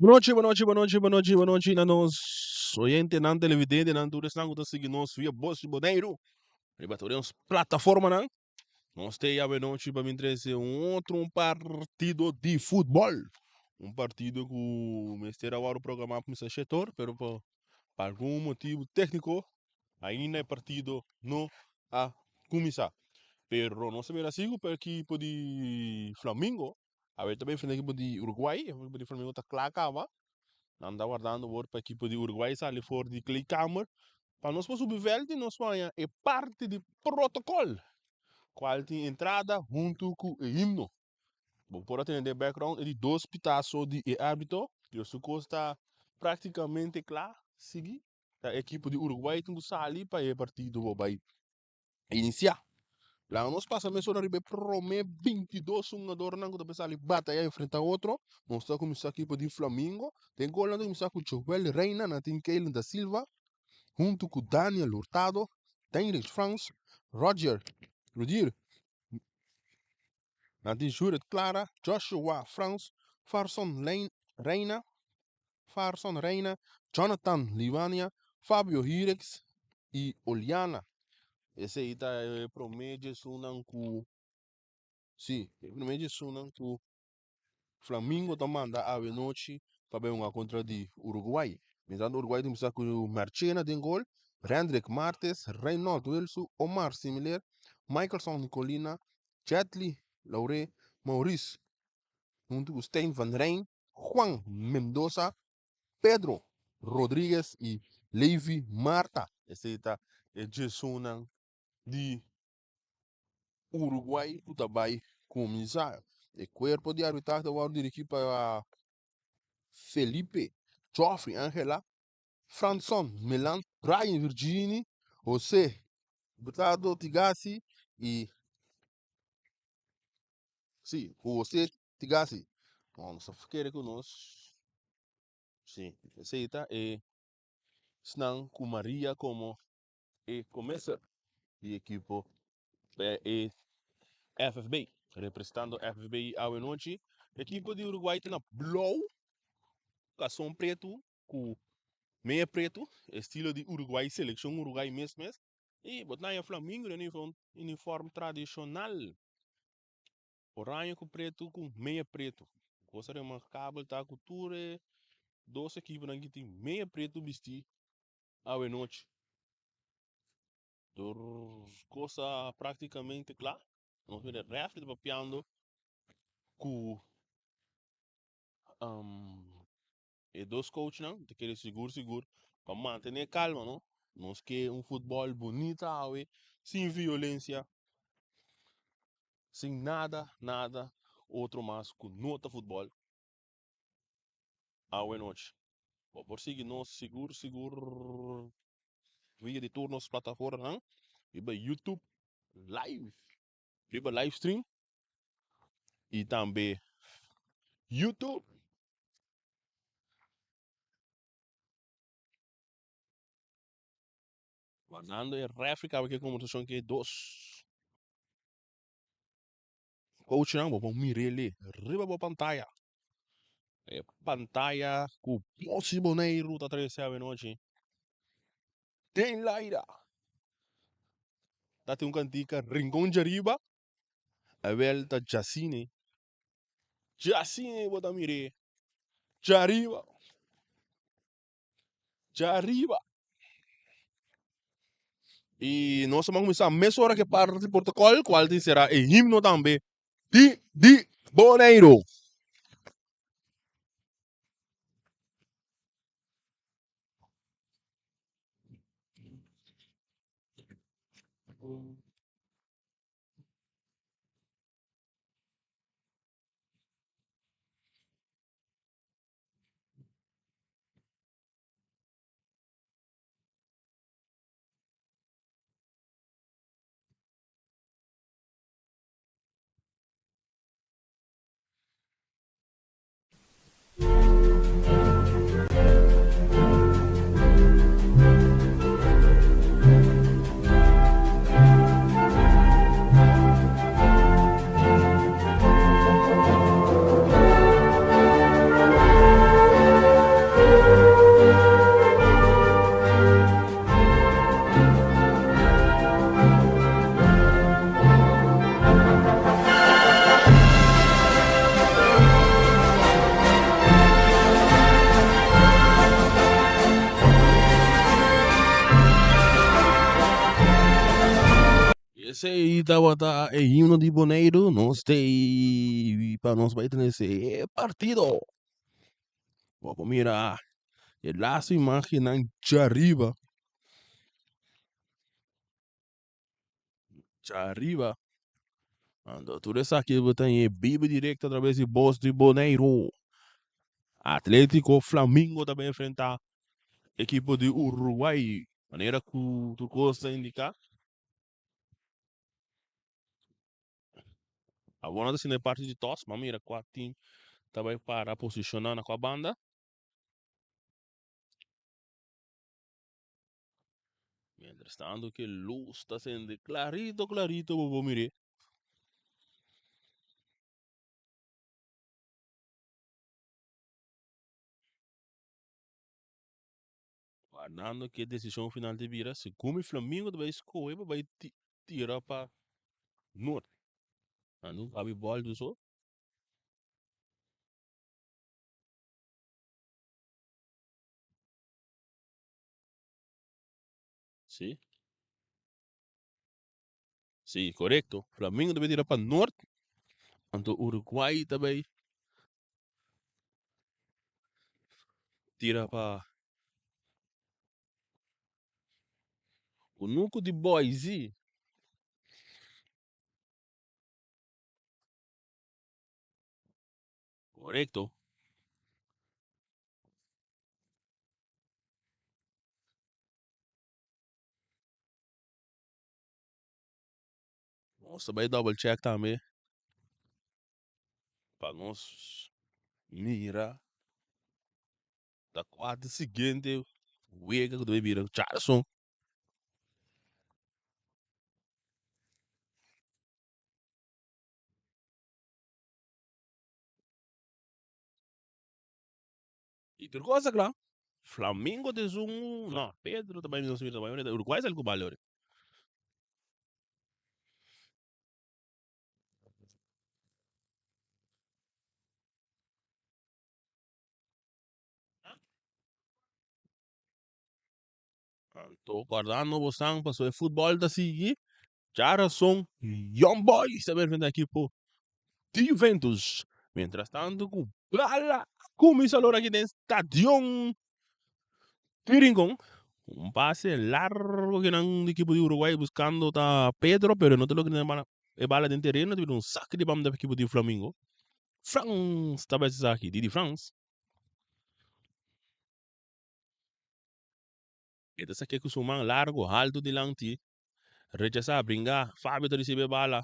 Bonochi, bonochi, bonochi, bonochi, bonochi na nos oyentenan, televidentenan, tur esnan ku ta sigui nos via Bos di Boneiru riba tur e nos plataformanan. Nos te awe nochi pa bin trese un otro un partido di futbol. Un partido ku mester a wòrdu programá pa kuminsá shetor, pero pa algun motibu tékniko ainda e partido no a kuminsá. Pero nos ta mira si ku pa ekipo di Flamingo Awe ta bay enfrenta ekipo di Uruguay, ekipo di Flamengo ta kla kaba. Nan ta wardando awor pa ekipo di Uruguay sali for di kleedkamer pa nos por subi veld y nos por haña e parti di protocol cual tin entrada hunto cu e himno. Bo por a tene den background e di dos pitaso di e arbitro. Dios su cos ta practicamente kla. Sigui ta ekipo di Uruguay tin cu sali pa e partido por bay Inisiá. Laga nos pasa mesora riba e promé 22 hungadornan ku ta bai sali batayá enfrentá otro. Nos ta kuminsá ekipo di Flamingo. Den golnan ta kuminsá ku Joel Reina, nan tin Keylan da Silva huntu ku Daniel Hurtado, Deinrich Frans, Roger Rudier, nan tin Juret Clara, Joshua Frans, Farson Reina, Farson Reina, Jonathan Liwania, Fabio Hirix y Oliana. Esey ta e prome djesunnan cu, si, e prome djesunnan cu Flamingo ta manda awe nochi pa bay hunga contra di Uruguay. Mientras Uruguay ta cuminsa cu Marchena den gol, Rendrick Martes, Reynold Wilsu, Omar Similer, Michaelson Nicolina, Jetly Laure, Maurice hunto cu Stijn van Rijn, Juan Mendoza, Pedro Rodriguez y Levi Marta. Esey ta e djesunnan di Uruguay cu ta bay cuminsa. E cuerpo di arbitrahe ta wordo dirigi pa Felipe Geoffrey Angela, Franson Melan, Brian Virgini, Jose Hurtado Tigasi y Sí, José Tigasi. No, nos ta kere ku nos. Sí, esei ta e esnan ku Maria komo e komeser di ekipo e FFB. Representando FFB awe nochi. Ekipo di Uruguay ta na blou, kason pretu ku meya pretu, estilo di Uruguay, selekshon Uruguay mes mes. I bo ta haña flamingo den uniform tradishonal. Oraño ku pretu ku meya pretu. Cosa remarkabel ta ku tur e dos ekiponan ki tin meya pretu bisti awe nochi. Tur cosa praktikamente kla. Nos mira refri ta papiando ku E dos coachnan ta kere sigur sigur pa mantene calma no. Nos ke un futbol bunita awe sin violencia, sin nada nada otro mas cu no ta futbol awe nochi. Bo por sigui nos sigur sigur via di tur nos plataformanan riba YouTube live, riba live stream y tambe YouTube. Wardando e refri caba ke conversacion ke dos coachnan bo por mir'e riba bo pantaya. E pantaya cu Bos Boneiru ta trece awenochi den laira. Ta tin un cantica Rincon djariba, awel ta djasine. Djasine bo ta mir'e djariba, djariba. I nos a kuminsá mesora ku e parti di protokòl, kual tin será e himno tambe di di Boneiru. Esei tabata e himno di Boneiru. Nos tei pa nos bai trese e partido. Bo por mira e laatste imagennan djariba. Djariba. Anto tur esaki bo ta haña biba directo atraves di Bos di Boneiru. Atletico Flamingo ta bai enfrenta ekipo di Uruguay. Manera ku tur kos ta indiká. Awor nan ta haciendo e parti di tos, ma mira kua team ta bai para posiciona na kua banda. Mientras tanto ke luz ta sende clarito clarito bo por mir'é. Guardando ke desishon final ta bira, segun mi Flamingo ta bai skohe pa bai tira pa nort. Nan no kabi bòl du so. Si. Si, korekto. Flamingo ta bai tira pa nort, anto Uruguay ta bai tira pa Kunuku di Boise. Korekto. Nos ta bai double check tambe pa nos mira ta kua ta siguiente wega ku ta bai bira Charleston. Y tur cosa kla. Flamingo ta esun, no, Pedro ta bai nos mira, ta bai mira, Uruguay sali ku bal ori. Anto guardando bosan pasobra e futbol ta sigui. Djarason Young Boys ta bai enfrenta ekipo di Juventus. Mientras tanto ku bala a kuminsá lora aki den stadion di Rincon. Un pase largo kinan di ekipo di Uruguay buskando ta Pedro pero no ta logra tene e bala den tereno ta bira un saki di banda pa ekipo di Flamingo. Frans ta bai esaki Didi Frans. E ta saké ku su man largu haltu dilanti. Rechasá, bringá. Fabio ta risibí e bala.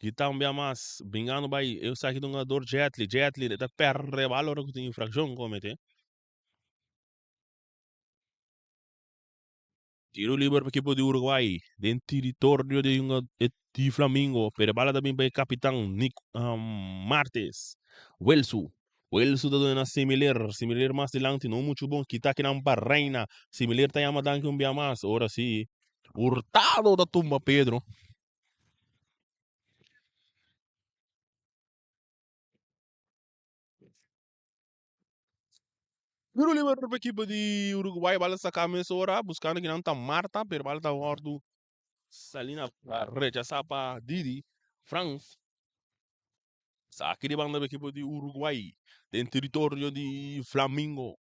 Guitão bia mas, bringando bai. Esaki ta un jugador Jetli. Jetli e ta pèrdè e bala ora ku tin infrakshon kometé. Tiro liber pa ekipo di Uruguay den tiritorio di di Flamingo, pero e bala ta bin pa e kapitan Nick Martes. Welsu. Welsu ta duna na Similer. Similer mas dilanti no muchu bon. Kita kinan pa Reina. Similer ta yama danki un bia mas. Ora si Hurtado ta tumba Pedro. Tiro liber pa ekipo di Uruguay. Bala saka mesora buscando kinan ta Marta, pero bala ta wordo Salina rechasa pa Didi Frans. Saki di banda pa ekipo di Uruguay den teritorio di Flamingo.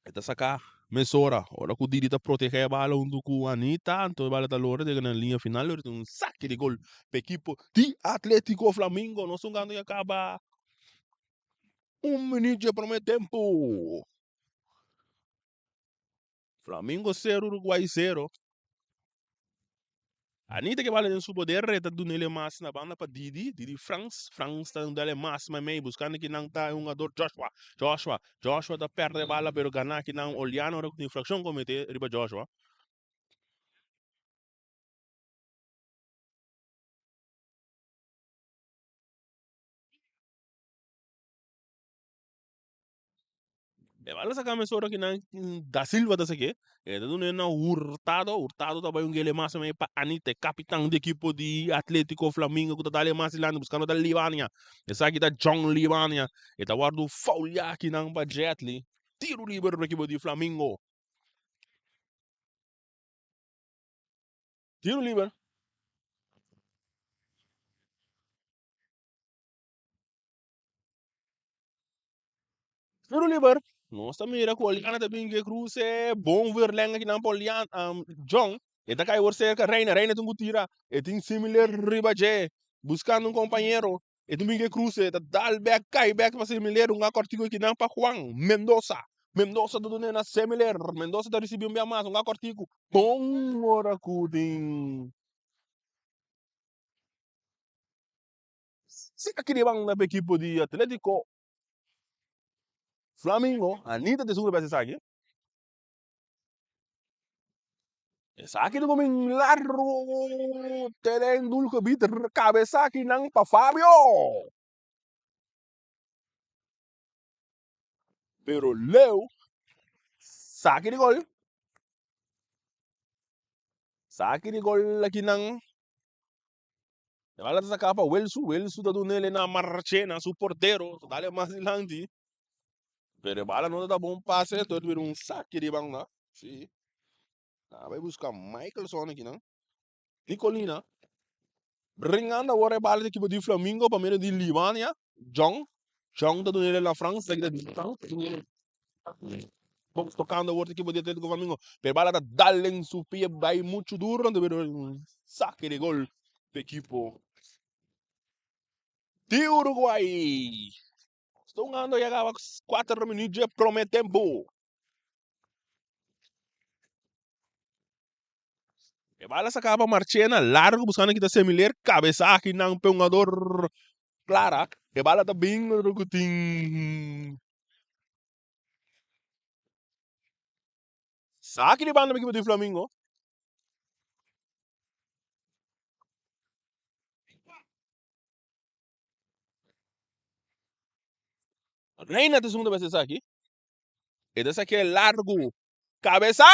E ta saka mesora. Ora ku Didi ta protegé e bala huntu ku Anita, anto e bala ta lora yega na liña final. Ora tin un saki di gol pa ekipo di Atletico Flamingo. Nos un gando ya kaba un minuut dje prome tempu. Flamingo sero, Uruguay sero. Anita ke bala den su poder e ta dunele mas na banda pa Didi, Didi Frans, Frans ta dale mas meimei buscando kinan ta e hungador Joshua, Joshua, Joshua ta perde e bala pero gana kinan Oliano ora cu tin infraccion comete riba Joshua. E bala saca mesora ki nan Da Silva ta sake. E ta duna na Hurtado. Hurtado ta bai un gele mas pa Anita, e capitan di equipo di Atletico Flamingo cu ta dale mas dilanti buscando ta Libania. Esaki ta John Libania. E ta wordo faulia aki nan pa Jetli. Tiro liber pa equipo di Flamingo. Tiro liber. Tiro liber. Nos ta mira ku Oliana ta bin ke kruse. Bon verleng akinan pa Oliana, John. E ta kai wor serka Reina. Reina tin ku tira. E tin Similer riba dje. Buskando un kompañero. E tin bin ke kruse. Ta dal bek, kai bek pa Similer. Un akortiku akinan pa Juan Mendoza. Mendoza ta dun'é na Similer. Mendoza ta risibí un bia mas. Un akortiku. Bon ora ku tin. Saki di banda pa ekipo di Atletico Flamingo. Anita ta esun ku ta bes esaki. Esaki ta komin largo te den dul gebied kabesaki nan pa Fabio. Pero leu saki di gol. Saki di gol aki nan. E bala ta saka pa Wilsu. Wilsu ta dunele na Marchena, su portero. Ta dale mas dilanti. Pero e bala no ta bon pase. Todo bira un saki di banda. Si. Nan a bai buska Michelson aki nan. Nicolina. Bringando awor e bala di ekipo di Flamingo pa medio di Libania. Jong. Jong ta dunele na Frans. Ta kita Tocando awor ekipo di Atletico Flamingo. Pero e bala ta dal den su pie bai mucho duro. Anto bira un sake di gol pa ekipo di Uruguay. Sta hungando ya caba 4 minuut dje prome tempo. E bala sa caba Marchena largo buscando kita Semiler cabeza aki nan pe hungador Clara. E bala ta bin cu tin Saki di banda pa ekipo di Flamingo. Reina ta esun ta bes esaki. E ta saki largu. Cabeza!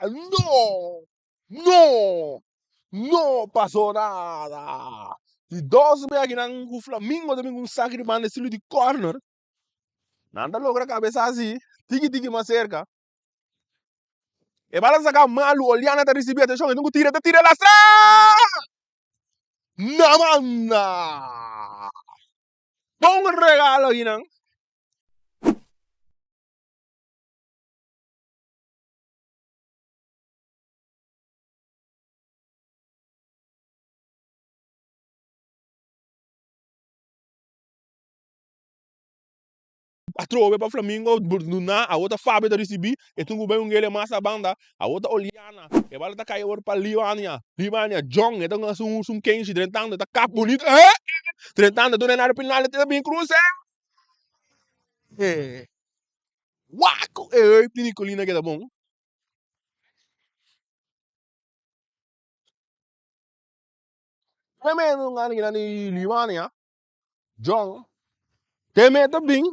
No! No! No pasó nada! Di dos bes akinan ku Flamingo ta bin ku un saki di banda estilo di corner. Nan ta logra cabeza asi, tiki tiki mas cerca. E bala ta saca malu, Oliana ta ricibi, atencion, e tin cu tira, ta tira lastra! Na manda! Bon regalo akinan. Atrobe pa Flamingo duna awor ta Fabio ta ricibi e tin cu bay un gele mas na banda awor ta Oliana e bala ta cay awor pa Libania Libania John e ta haci un kenshi drentando e ta kap bonito eh drentando duna na final e ta bin cruce eh wak e heup di Nicolina keda bon. Tremendo un gana di Libania John te mete bin.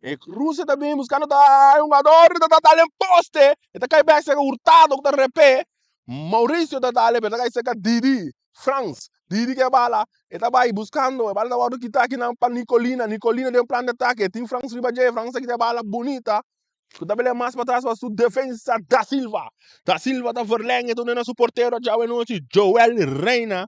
E cruce ta bin buscando ta un jugador ta dale en poste. E ta cai bek cerca Hurtado cu ta repe. Mauricio ta dale pero ta cai cerca Didi Frans. Didi ke bala. E ta bai buscando. E bala ta wordo kita akinan pa Nicolina. Nicolina den plan de atake. Tin Frans riba dje. Frans ta kita e bala bunita. Cu ta bele mas patras pa su defensa Da Silva. Da Silva ta verleng e duna na su portero djawe nochi Joel Reina.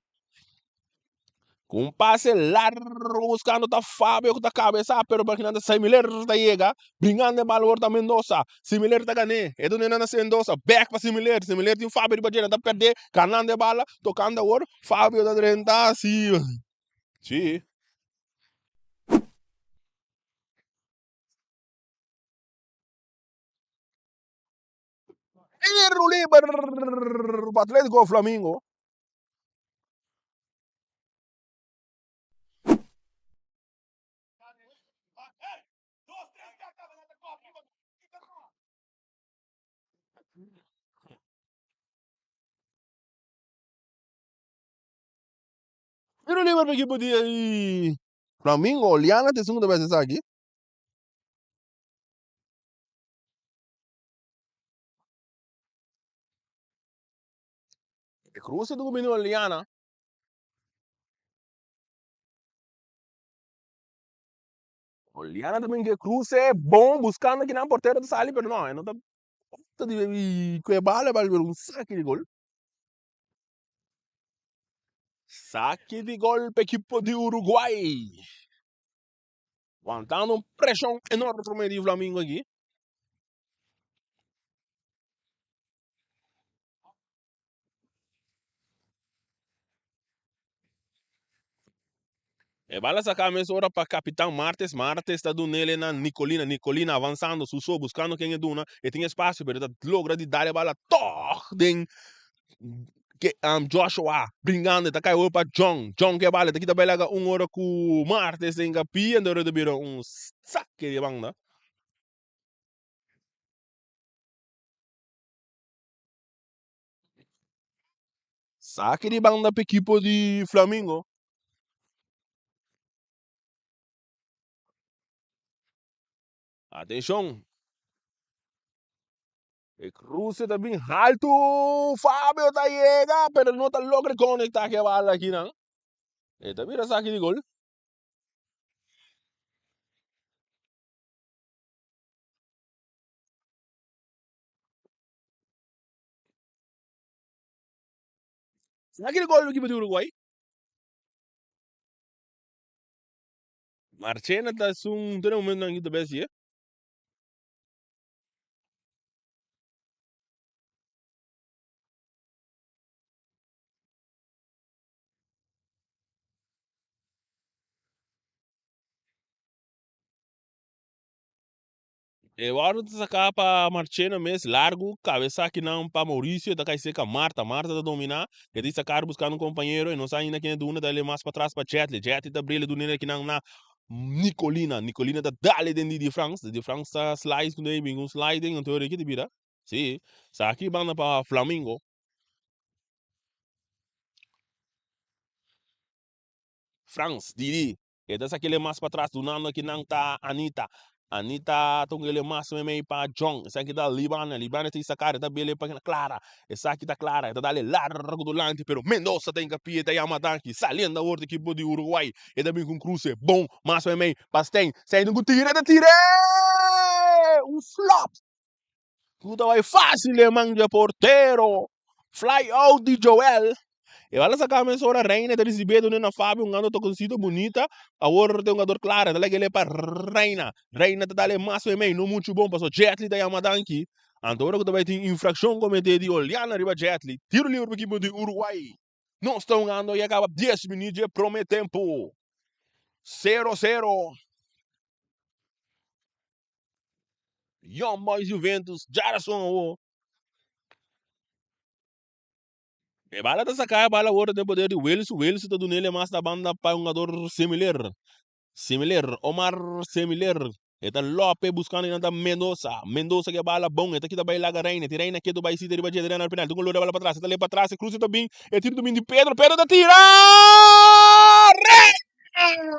Cu un pase largo buscando ta Fabio cu ta cabeza pero por kinan ta Similer ta yega. Bringando e bal awor ta Mendoza. Similer ta gane. E duna na Mendoza. Back pa Similer. Similer tin Fabio riba dje. Nan ta perde. Ganando e bala. Tocando awor. Fabio ta drenta. Si. Si. Tiro liber pa Atletico Flamingo. Tiro liber pa ekipo di Flamingo. Oliana ta esun ku ta bes esaki. E cruce tuvo bini Oliana. Oliana ta bin ke kruse bon buskando kinan portero ta sali pero no e no ta opta di ku e bala e bala bira un saki di gol. Saki di gol pa ekipo di Uruguay. Wantando un preshon enorme di Flamingo aki. E bala saca mesora pa Capitan Martes. Martes ta dunele na Nicolina. Nicolina avanzando su so, buscando ken e duna. E tin espacio, pero ta logra di dal e bala toch den ke, um, Joshua. Bringando, ta cai pa John. John ke bala, ta kita belaga un ora cu Martes den capia, ando ta bira un saque di banda. Saki di banda pa ekipo di Flamingo. Atenshon. E cruce ta bin haltu. Fabio ta yega, pero no ta logra conecta ke bala aki nan. E ta bira saki di gol. Saki di gol ekipo di Uruguay. Marchena ta esun te na momento nan kita besi e. E wòrdu ta saká pa Marchena mes largu, kabesá kinan pa Mauricio, e ta kai serka Marta, Marta ta dominá, e ta saká buskando un kompañero, e no sa ainda ken e duna, ta dale mas patras pa Jetly, Jetly ta brila e dun'e kinan na Nicolina, Nicolina ta dale den Didi Frans, Didi Frans ta slice ku bin un sliding, anto Ricky ta bira, si, saki banda pa Flamingo. Frans, Didi, E ta sak'el e mas patras dunando kinan ta Anita. Anita ta ung'el e mas meimei pa John. Esaki ta Libana. Libana ta Isakar. E ta bel e pa Clara. Esaki ta Clara. E ta dal e largo dulanti pero Mendoza ta hinkapia e ta yama danki. Saliendo awor di ekipo di Uruguay. E ta bin ku un kruse bon mas meimei pa Stein. Stein tin ku tira. E ta tir'é! Un flop! Ku ta bai fácil e man dje portero. Fly out di Joel. E bala saca mesora Reina ta ricibe dune na Fabio un ando toconcito bunita. Awor ta un jugador Clara ta lag'e pa Reina. Reina ta dale mas meimei no mucho bon paso Jetly ta yama danki. Anto ora ku ta bai tin infraccion comete di Oliana riba Jetly. Tiro libre pa ekipo di Uruguay. Nos ta hungando ya caba 10 minuut dje prome tempo. 0-0. Young Boys Juventus djarason awor. E bala ta saca e bala awor den poder di Wilson. Wilson ta dunele mas na banda pa un jugador Semiler. Semiler, Omar Semiler. E ta Lope buscando y ta Mendoza. Mendoza ke bala bon. E ta kita bay laga Reina. Ti Reina keto bay sita riba dje. Reina al penal. Tungo lora bala pa tras. E ta le pa tras. E cruce ta bin. E tiro ta bin di Pedro. Pedro ta tira! Reina!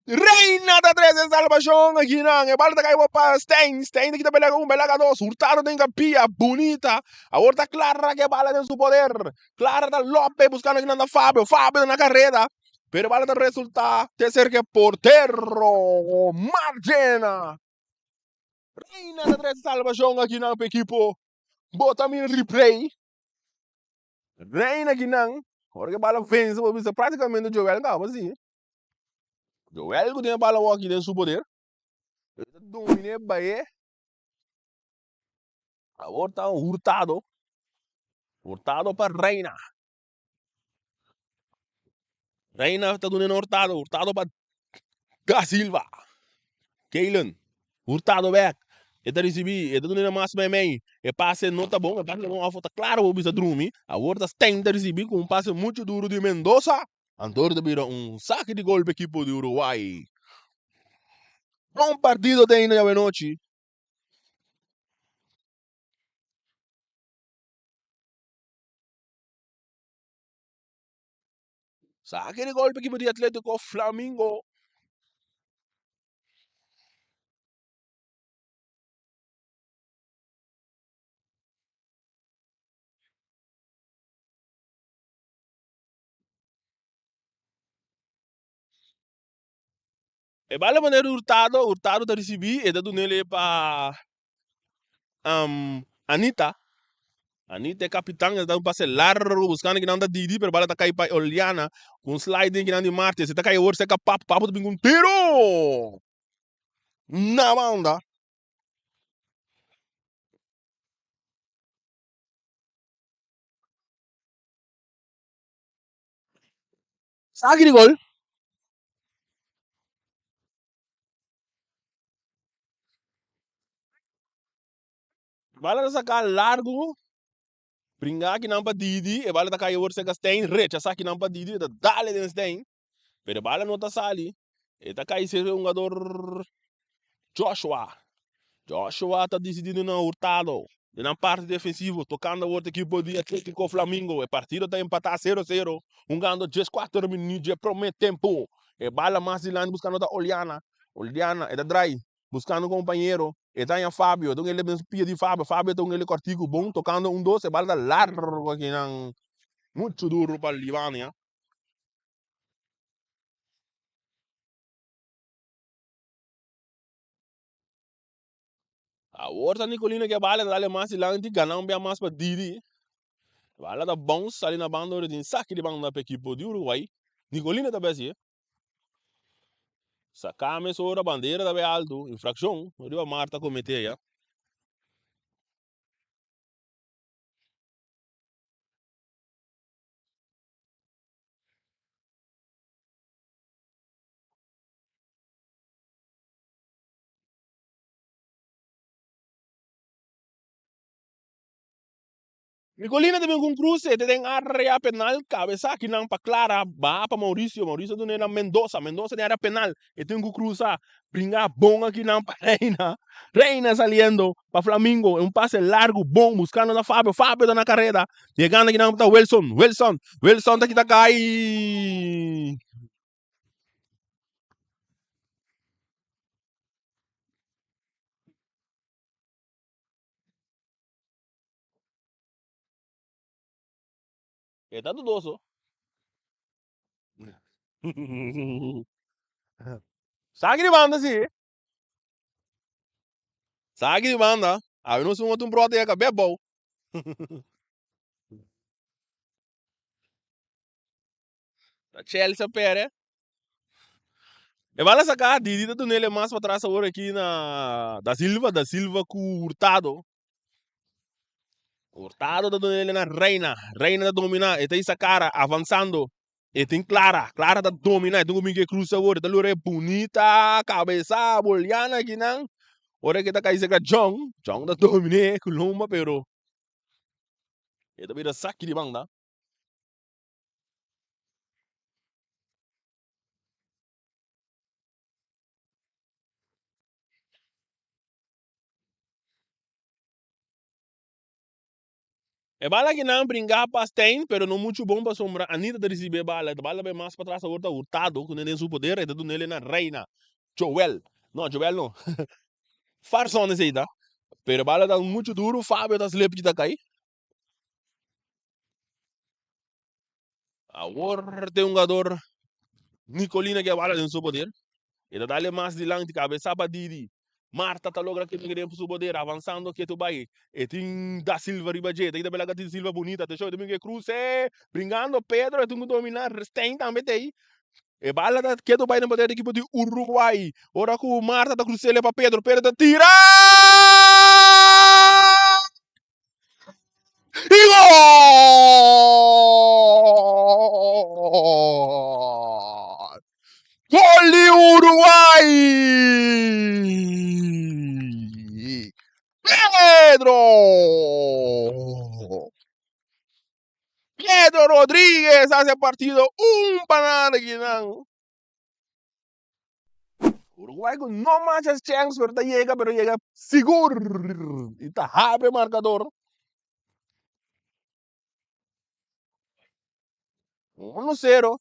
Reina ta trece salvacion akinan. E bala ta cay pa Stein. Stein ta kita belaga un, belaga dos. Hurtado den capilla. Bunita. Awor ta Clara ke bala den su poder. Clara ta Lope buscando akinan ta Fabio. Fabio na carrera. Pero e bala ta resulta te cerca e portero. Marchena. Reina ta trece salvacion akinan pa equipo. Bo ta mira replay. Reina akinan. Ora ke bala vence bo bisa practicamente Joel caba si. Joel ku tin e bala awor aki den su poder. E ta dominé Bae. Awor ta Hurtado. Hurtado pa Reina. Reina ta duna Hurtado. Hurtado pa Da Silva. Keilen. Hurtado bek. E ta risibí. E ta duna mas meimei. E pase no ta bon. E pase ta bon afo ta klaro bo bisa drumi. Awor ta Stein ta risibí ku un pase muchu duru di Mendoza. Anto ta bira un saki di gol pa ekipo di Uruguay. Bon partido ta ainda djawe nochi. Saki di gol pa ekipo di Atletico Flamingo. E bala manera Hurtado, Hurtado ta ricibi, e ta dunele pa Anita. Anita e capitan, e ta da un pase largo buscando kinan ta Didi, pero bala ta cay pa Oliana cu un sliding kinan di Martes. E ta cay awor cerca Papo, Papo ta bin cu un tiro na banda. Saki di gol. Bala ta saka largu. Bringa akinan pa Didi. E bala ta kai awor serka Stein. Rechasa akinan pa Didi. E ta dale den Stein. Pero e bala no ta sali. E ta kai serka e hungador Joshua. Joshua ta disidi duna Hurtado. Den nan parti defensivo, tocando awor ta ekipo di Atletico Flamingo. E partido ta empata sero sero, hungando dieskuater minuut dje prome tempo. E bala mas dilanti buscando ta Oliana. Oliana, e ta drai, buscando compañero. E ta haña Fabio, e ta un ele den pia di Fabio. Fabio ta un ele cortico bon, tocando un dos, e bala ta largo akinan. Mucho duro pa Libania. Awor ta Nicolino ke bala ta dale mas dilanti, gana un bia mas pa Didi. Bala ta bounce sali na banda ora tin saki di banda pa ekipo di Uruguay. Nicolino ta besi. Saka mesora bandera ta bay alto, infraccion riba Marta comete ya. Nicolina ta bin ku un kruse, te den area penal, kabesa akinan pa Clara, baha pa Mauricio, Mauricio dune na Mendoza, Mendoza den area penal, e tin ku krusa, bringa bon akinan pa Reina, Reina saliendo pa Flamingo, un pase largu bon buskando na Fabio, Fabio ta na kareda, yegando akinan ta Wilson, Wilson, Wilson ta kita kai. E ta dudoso. Saki di banda si. Saki di banda. Awe nos un otro brother ya kabé bou. Ta Chelsea pere. E bala saca, Didi ta dunele mas pa tras awor aki na Da Silva, Da Silva cu Hurtado. Hurtado ta dunele na Reina, Reina ta domina, e ta isa cara, avanzando. E tin Clara, Clara ta domina, e tin cu Miguel Cruz awor, e ta lura e bunita cabeza boliana akinan. Ora ke ta cay cerca John, John ta domine cu lomba pero e ta bira saki di banda. E bala akinan bringa pa Stein, pero no muchu bon pasobra Anita ta risibi e bala. E bala ta bai mas patras awor ta Hurtado ku den su poder e ta dun'el na Reina. Joel, no Joel no, Farson esei ta. Pero e bala ta muchu duru, Fabio ta slip kita kai. Awor te hungador Nicolina ke bala den su poder. E ta dale mas dilanti, kabesa pa Didi. Marta ta logra keda den su poder, avansando ketu bai. E tin Da Silva riba dje. Ta kita bela Da Silva bunita. Atenshon, e ta bin ke kruse. Bringando Pedro, e tin ku domina. Stein tambe ta ei. E bala ta ketu bai den poder di ekipo di Uruguay. Ora ku Marta ta krusele pa Pedro, Pedro ta tira! Y gol! Gol di Uruguay! Pedro! Pedro Rodriguez hace partido un pa nada kinan. Uruguay ku no masha chèns pero ta yega pero yega sigur i ta habri e markador. Uno sero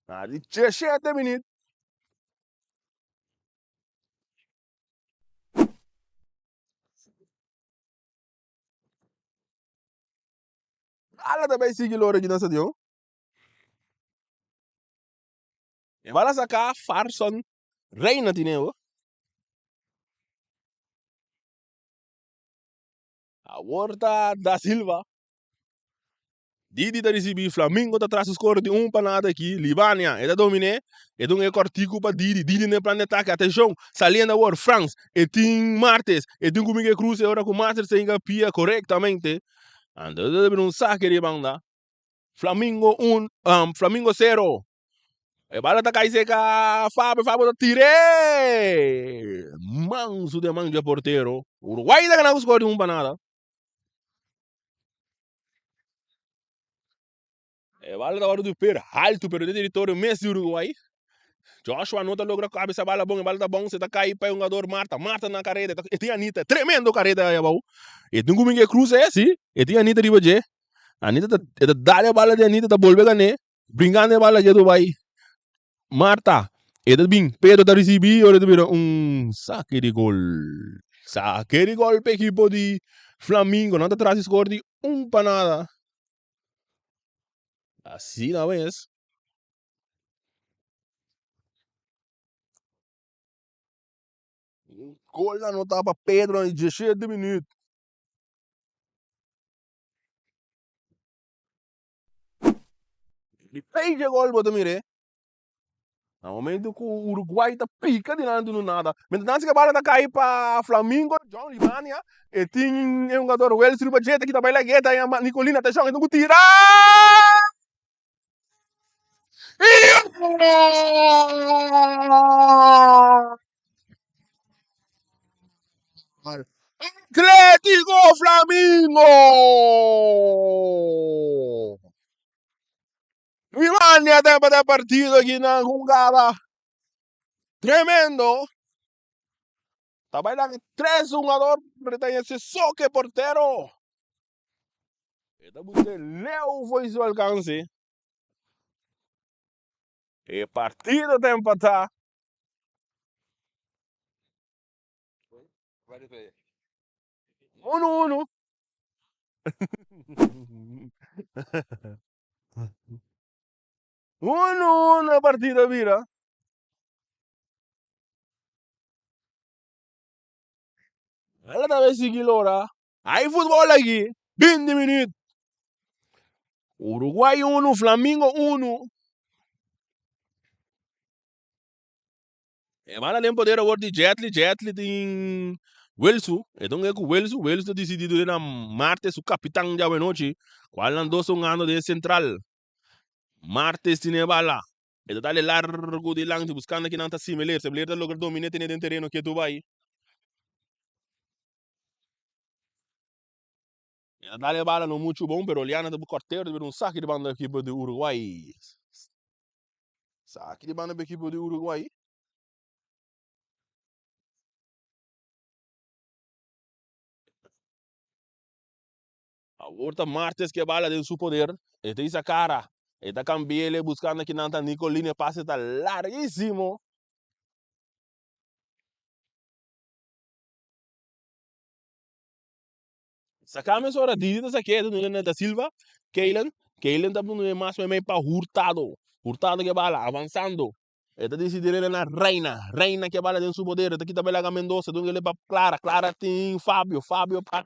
na di diesshete minüt. Ala ta bai sigui lora aki na stadion. E bala saka Farson. Reina tine bo. Awor ta Da Silva. Didi ta ricibi, Flamingo ta tras score di un pa nada aki, Libania e ta domine, e dun e cortico pa Didi, Didi na e plan di atake, atencion, saliendo awor Frans, e tin Martes, e tin cu Miguel Cruz e ora cu Martes ta hinca pia corectamente, anto ta bira un sake di banda, Flamingo un, Flamingo cero, e bala ta cay seca Fabio, Fabio ta tire! Mansu den man dje portero, Uruguay ta gana cu score di un pa nada. E bala ta wòrdu per haltu pero den teritorio mes di Uruguay. Joshua no ta logra kabesa bala bon, e bala ta bounce, e ta kai pa e hungador Marta. Marta na kareda, e tin Anita, tremendo kareda ei abou. E tin kuminga e krusa e, si, e tin Anita riba dje. Anita ta, e ta dal e bala di Anita, ta bolbe gan'é, bringando e bala dje Dubai. Marta, e ta bin, Pedro ta ricibi, ora ta bira un sake di gol. Sake di gol pa ekipo di Flamingo. Nan ta tras di score di un pa nada. Asina mes. Un gol anota pa Pedro na 17 minuut. Di peje gol bo ta mir'é. Na momento ku Uruguay ta pika dilanti no nada. Mientras tanto e bala ta kai pa Flamingo, John Limania e tin e hungador Wells riba dje ta kita bai lag'é ta yama Nicolina atenshon e tin ku tira! Atletico Flamingo! Limania ta empata e partido aki na hungada tremendo. Ta bai laga tres hungador ta ese so ke portero. E ta busca leu for su alcance. E partido ta empata. Uno uno. Uno uno e partido a bira. Ela ta bay sigui lora. Hay futbol aki. 20 minuut. Uruguay uno, Flamingo uno. E bala den poder awor di Jetli, Jetli tin Wilsu, e ta un e ku Wilsu, Wilsu ta disidi dure na Martes su kapitan djawe nochi, kual nan dos ta hungando den sentral. Martes tin e bala, e ta dale largu dilanti buskando kinan ta Simeler, Simeler ta logra domine tene den tereno ketu bai. E ta dale e bala no muchu bon pero Oliana ta kòrt'e ta bira un saki di banda ekipo di Uruguay. Saki di banda pa ekipo di Uruguay. Awor ta Martes ke bala den su poder. E ta isa kara. E ta kambi'el buskando kinan ta Nicolini. E pase ta largisimo. Saká mesora Didi ta sak'é ta duna na Da Silva, Keilen, Keilen ta dun'é mas meimei pa Hurtado, Hurtado ke bala avansando, e ta disidi rena na Reina, Reina ke bala den su poder, e ta kita bela ka Mendoza, dun'é pa Clara, Clara tin Fabio, Fabio pa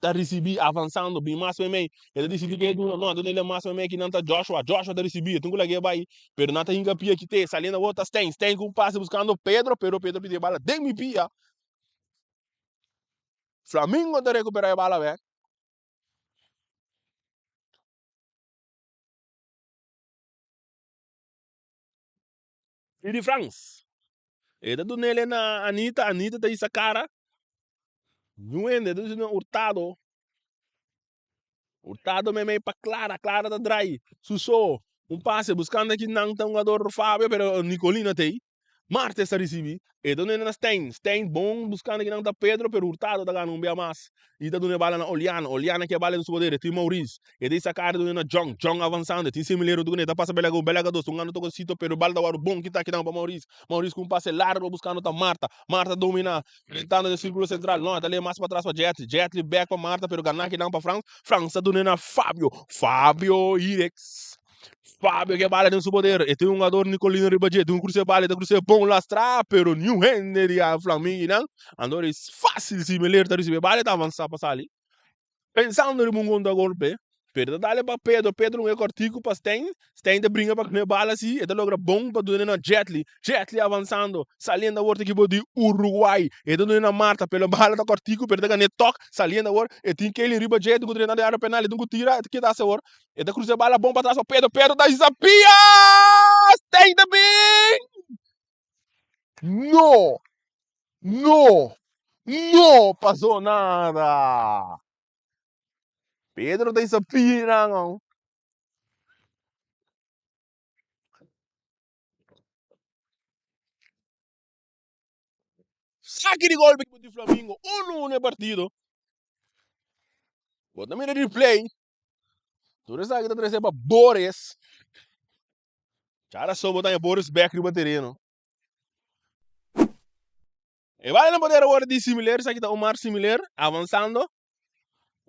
ta risibí avansando, bin mas meimei, e ta disidi ke duna, no, a dun'é mas meimei kinan ta Joshua, Joshua ta risibí, e tin ku lag'é bai, pero nan ta hinka pia kit'é, saliendo awor ta Stein, Stein ku un pase buskando Pedro, pero Pedro pidi e bala den mi pia. Flamingo ta recupera e bala bek. Didi Frans. E ta dunele na Anita, Anita ta hisa cara. Niun hende, e ta duna Hurtado. Hurtado meimei pa Clara, Clara ta drai su so. Un pase buscando aki nan ta hungador Fabio, pero Nicolino ta ei. Martes ta ricibi, e ta duna na Stein, Stein bon buscando kinan ta Pedro, pero Hurtado ta gana un bia mas y ta duna e bala na Oliana, Oliana ke bala den su poder, e tin Maurice, e ta saca e ta duna na John, John avansando, e tin Semillero duna, e ta pasa Belaga un, Belaga dos, un gana tocosito, pero e bala ta wòrdu bon kita kinan pa Maurice, Maurice cu un pase largo buscando ta Marta, Marta domina, drentando den circulo central, no, e ta lei mas patras pa Jetly, Jetly back pa Marta, pero gana kinan pa Frans, Frans ta duna na Fabio, Fabio Irex. Fabio ke bala den su poder. E tin un jugador Nicolino riba dje. Tin un cruce bala, e ta cruce bon lastra, pero niun hende di a Flamingo nan. Anto es fácil si Miller ta ricibi bala, e ta avansa pa sali. Pensando riba un contragolpe, pero ta dale pa Pedro, Pedro un e cortico pa Stein, Stein ta bringa pa kne bala si, e ta logra bon pa dune na Jetli, Jetli avanzando, saliendo awor ta equipo di Uruguay, e ta dune na Marta, pero bala ta cortico, pero ta gane tok, saliendo awor, e tin Kelly riba dje, e tin cu drenta den area penal, e tin cu tira, e ta keda haci awor, e ta cruza e bala bon patras pa Pedro, Pedro ta hisa pia! Stein ta bin! No! No! No pasó nada! Pedro ta hisa pia nan aun. Saki di golpe di Flamingo, 1-1 e partido. Bo ta mira replay. Tur esaki ta trese pa Boris. Chara so bo ta haña Boris bek riba tereno. E bala na poder awor di Similer, esaki ta Omar Similer avansando.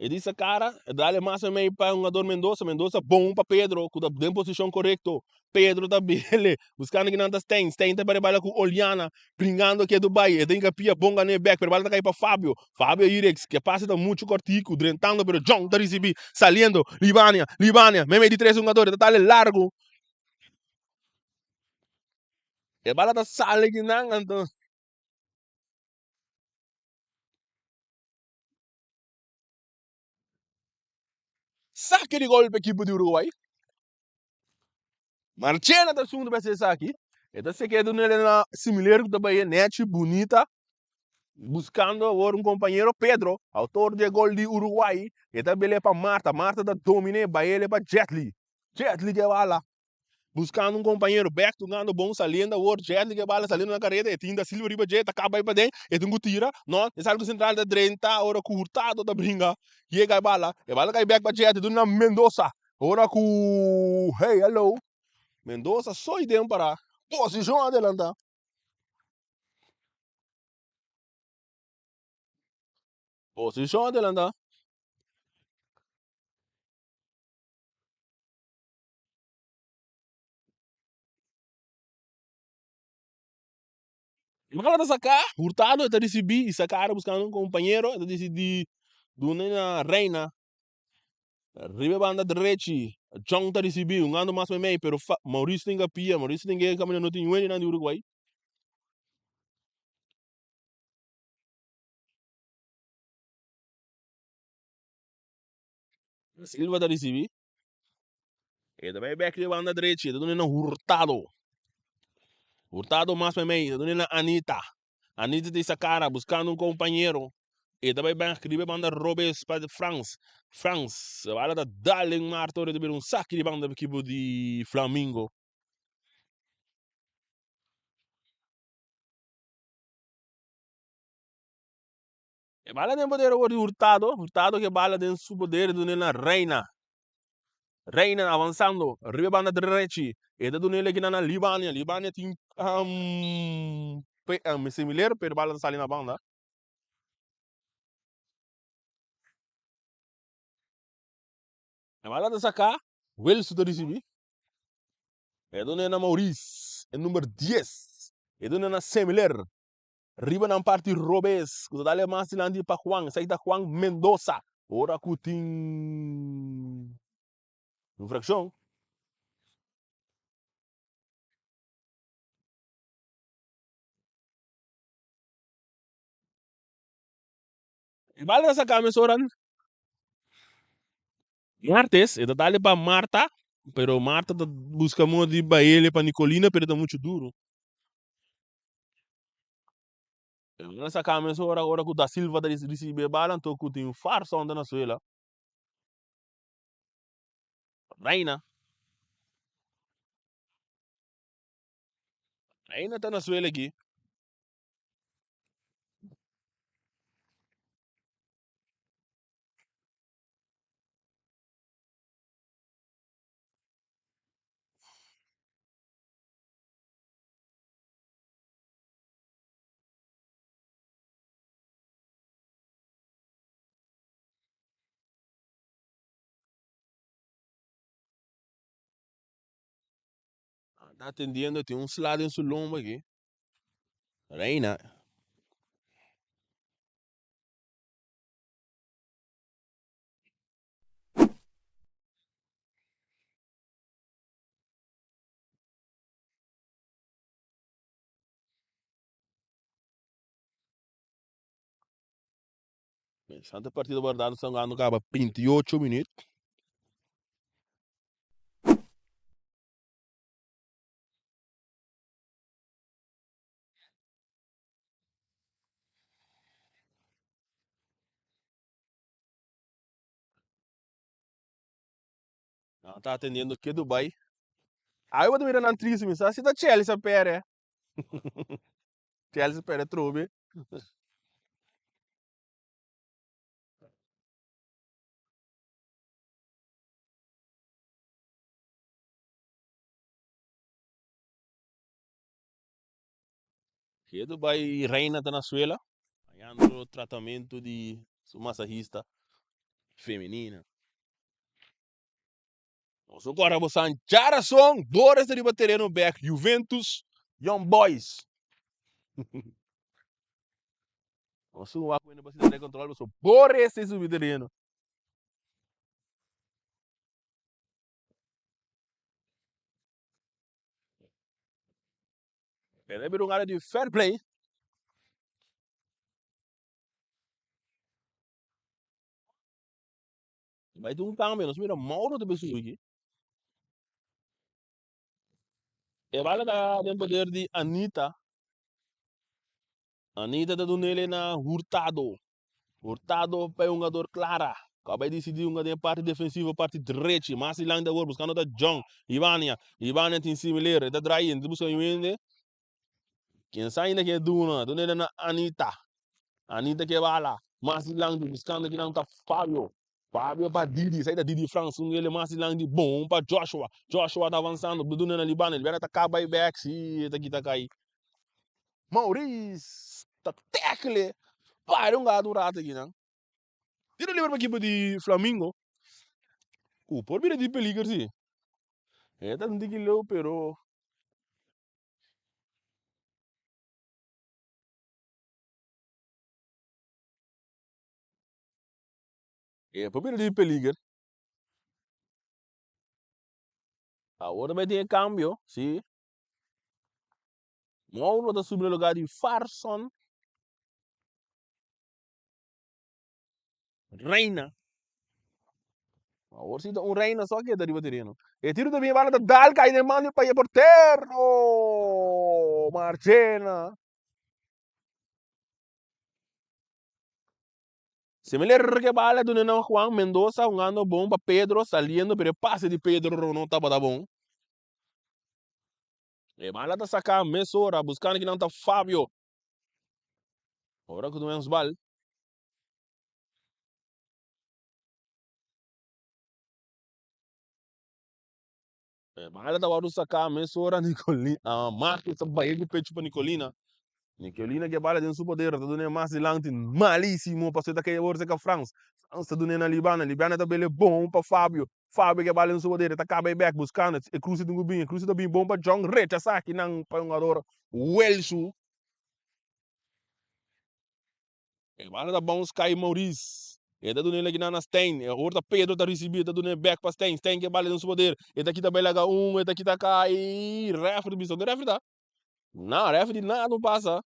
E di sa cara, e dale mas o menos pa hungador Mendoza. Mendoza bon pa Pedro, cu ta den posicion corecto. Pedro ta bele, buscando kinan ta Stein. Stein ta bari bala cu Oliana, bringando aki e Dubai. E ta hinca pia bon gane bek, pero bala ta cay pa Fabio. Fabio Irex, ke pase ta mucho cortico, drentando, pero John ta ricibi, saliendo. Libania, Libania, meme di tres hungador, e ta dale largo. E bala ta sali kinan, anto. Saki di gol pa ekipo di Uruguay. Marchena ta asuntu pa esaki. E ta seke duna el na Similer ku ta bai nechi bunita buskando awor un kompañero Pedro, autor di e gol di Uruguay. E ta bele pa Marta, Marta ta domine bai ele pa Jetli. Jetli ke bala Buscando un compañero bek tocando bon saliendo awor Jetli ke bala saliendo na careda e tin da Silva riba dje ta caba bay paden e tin cu tira no e sali cu central ta drenta ora cu Hurtado ta bringa yega e bala e bala cay bek pa Jetli duna na Mendoza ora cu hey hello Mendoza soy den para posicion adelanta. Posicion adelanta. Bala ta saká, Hurtado e ta risibí i saká buskando un kompañero, e ta disidí duna na Reina. Riba e banda drechi, Jong ta risibí, hungando mas meimei, pero Mauricio tin kapia, Mauricio tin ke kaminda no tin yuende nan di Uruguay. Silva ta risibí. E ta bai bek di banda drechi, e ta duna na Hurtado. Hurtado mas meimei, e ta duna na Anita. Anita ta isa kara buskando un kompañero. E ta bai bek riba e banda robes pa Frans. Frans, e bala ta dal den mar tor e ta bira un saki di banda ekipo di Flamingo. E bala den poder awor di Hurtado. Hurtado ke bala den su poder e dun'el na Reina. Reina avansando riba e banda drechi. E ta dun'el aki na Libania. Libania tin um, um, similar, pero bala ta sali na banda. E bala ta saka. Wilson ta risibi. E dun'el na Maurice, e number 10. E dun'el na Semiler. Riba nan parti robes ku ta dale mas dilanti pa Juan, esaki ta Juan Mendoza. Ora ku tin infrakshon. E bala ta saka mesora Martes, e ta dale pa Marta, pero Marta ta buska modo di baile pa Nicolina, pero ta muchu duru. Nan sa mes ora ora ku Da Silva ta risibi e bala anto ku tin farsa onda na suela. Reina. Reina ta na suela aki. Ta atendiendo, tin un sla den su lomba aki. Reina. Pensando partido guardado están jugando caba 28 minuut. Nan ta atendiendo ke Dubai. Ai bo ta mira nan triste mi sa si ta Chelsea a perde. Chelsea perde trobe. Ke Dubai reina ta na suela. Hañando tratamentu di su masahista femenina. Nos a kòrda bo san djarason Boris ta riba tereno bèk Juventus Young Boys. Nos un wak wende basita den kontrol pasobra Boris ta subi tereno. Pero e bira un área di fair play. Bai tin un cambio, nos mira Mauro ta besubi aki. E bala ta den poder di Anita. Anita ta dunele na Hurtado. Hurtado pa e hungador Clara. Cu a bai dicidi hunga den parti defensivo, parti drechi. Mas dilanti awor buscando ta John. Ivania. Ivania tin similer. E ta draai in. Ta busca un hende. Ken sa ainda ke duna. Dunele na Anita. Anita ke bala. Mas dilanti buscando kinan ta Fabio. Fabio pa Didi. Esai ta Didi Frans. Un ele mas dilanti. Bon pa Joshua. Joshua ta avanzando. Duna na Libana. Libana ta caba y bek. Si e ta kita cai. Maurice ta tackle. Para un gato un rato akinan. Tiro liber pa ekipo di Flamingo. Ku por bira di peliger si. E ta un tiki leu pero. E por bira di peliger. Awor ta bai tin e cambio, si. Mauro ta subi na lugar di Farson. Reina. Awor si ta un reina so keda riba tereno. E tiro ta bin bala ta dal kai den man di pa e portero. Marchena. Similar ke bala duna na Juan Mendoza jugando bon pa Pedro saliendo pero e pase di Pedro no tabata bon. E bala ta saka mesora buscando kinan ta Fabio. Ora ku nos bal. E bala ta wòrdu saká mesora Nicolina. Ah, Marcos ta bai ku pechu pa Nicolina. Nicolina ke bala den su poder ta dun'é mas dilanti malísimo pasobra e ta kei awor serka Frans. Frans ta dun'é na Libana. Libana ta bele bon pa Fabio. Fabio ke bala den su poder e ta kaba e bèk buskando e kruse tin ku bin. E kruse ta bin bon pa John rechasá akinan pa e hungador Welsu. E bala ta bounce kai Maurice. E ta dun'é lakinan na Stein. E ora ta Pedro ta risibí, e ta dun'é bèk pa Stein. Stein ke bala den su poder. E ta kita bai laga un, e ta kita kai. Rèfri ta bisa, unda rèfri ta? Na, rèfri di nada no pasa.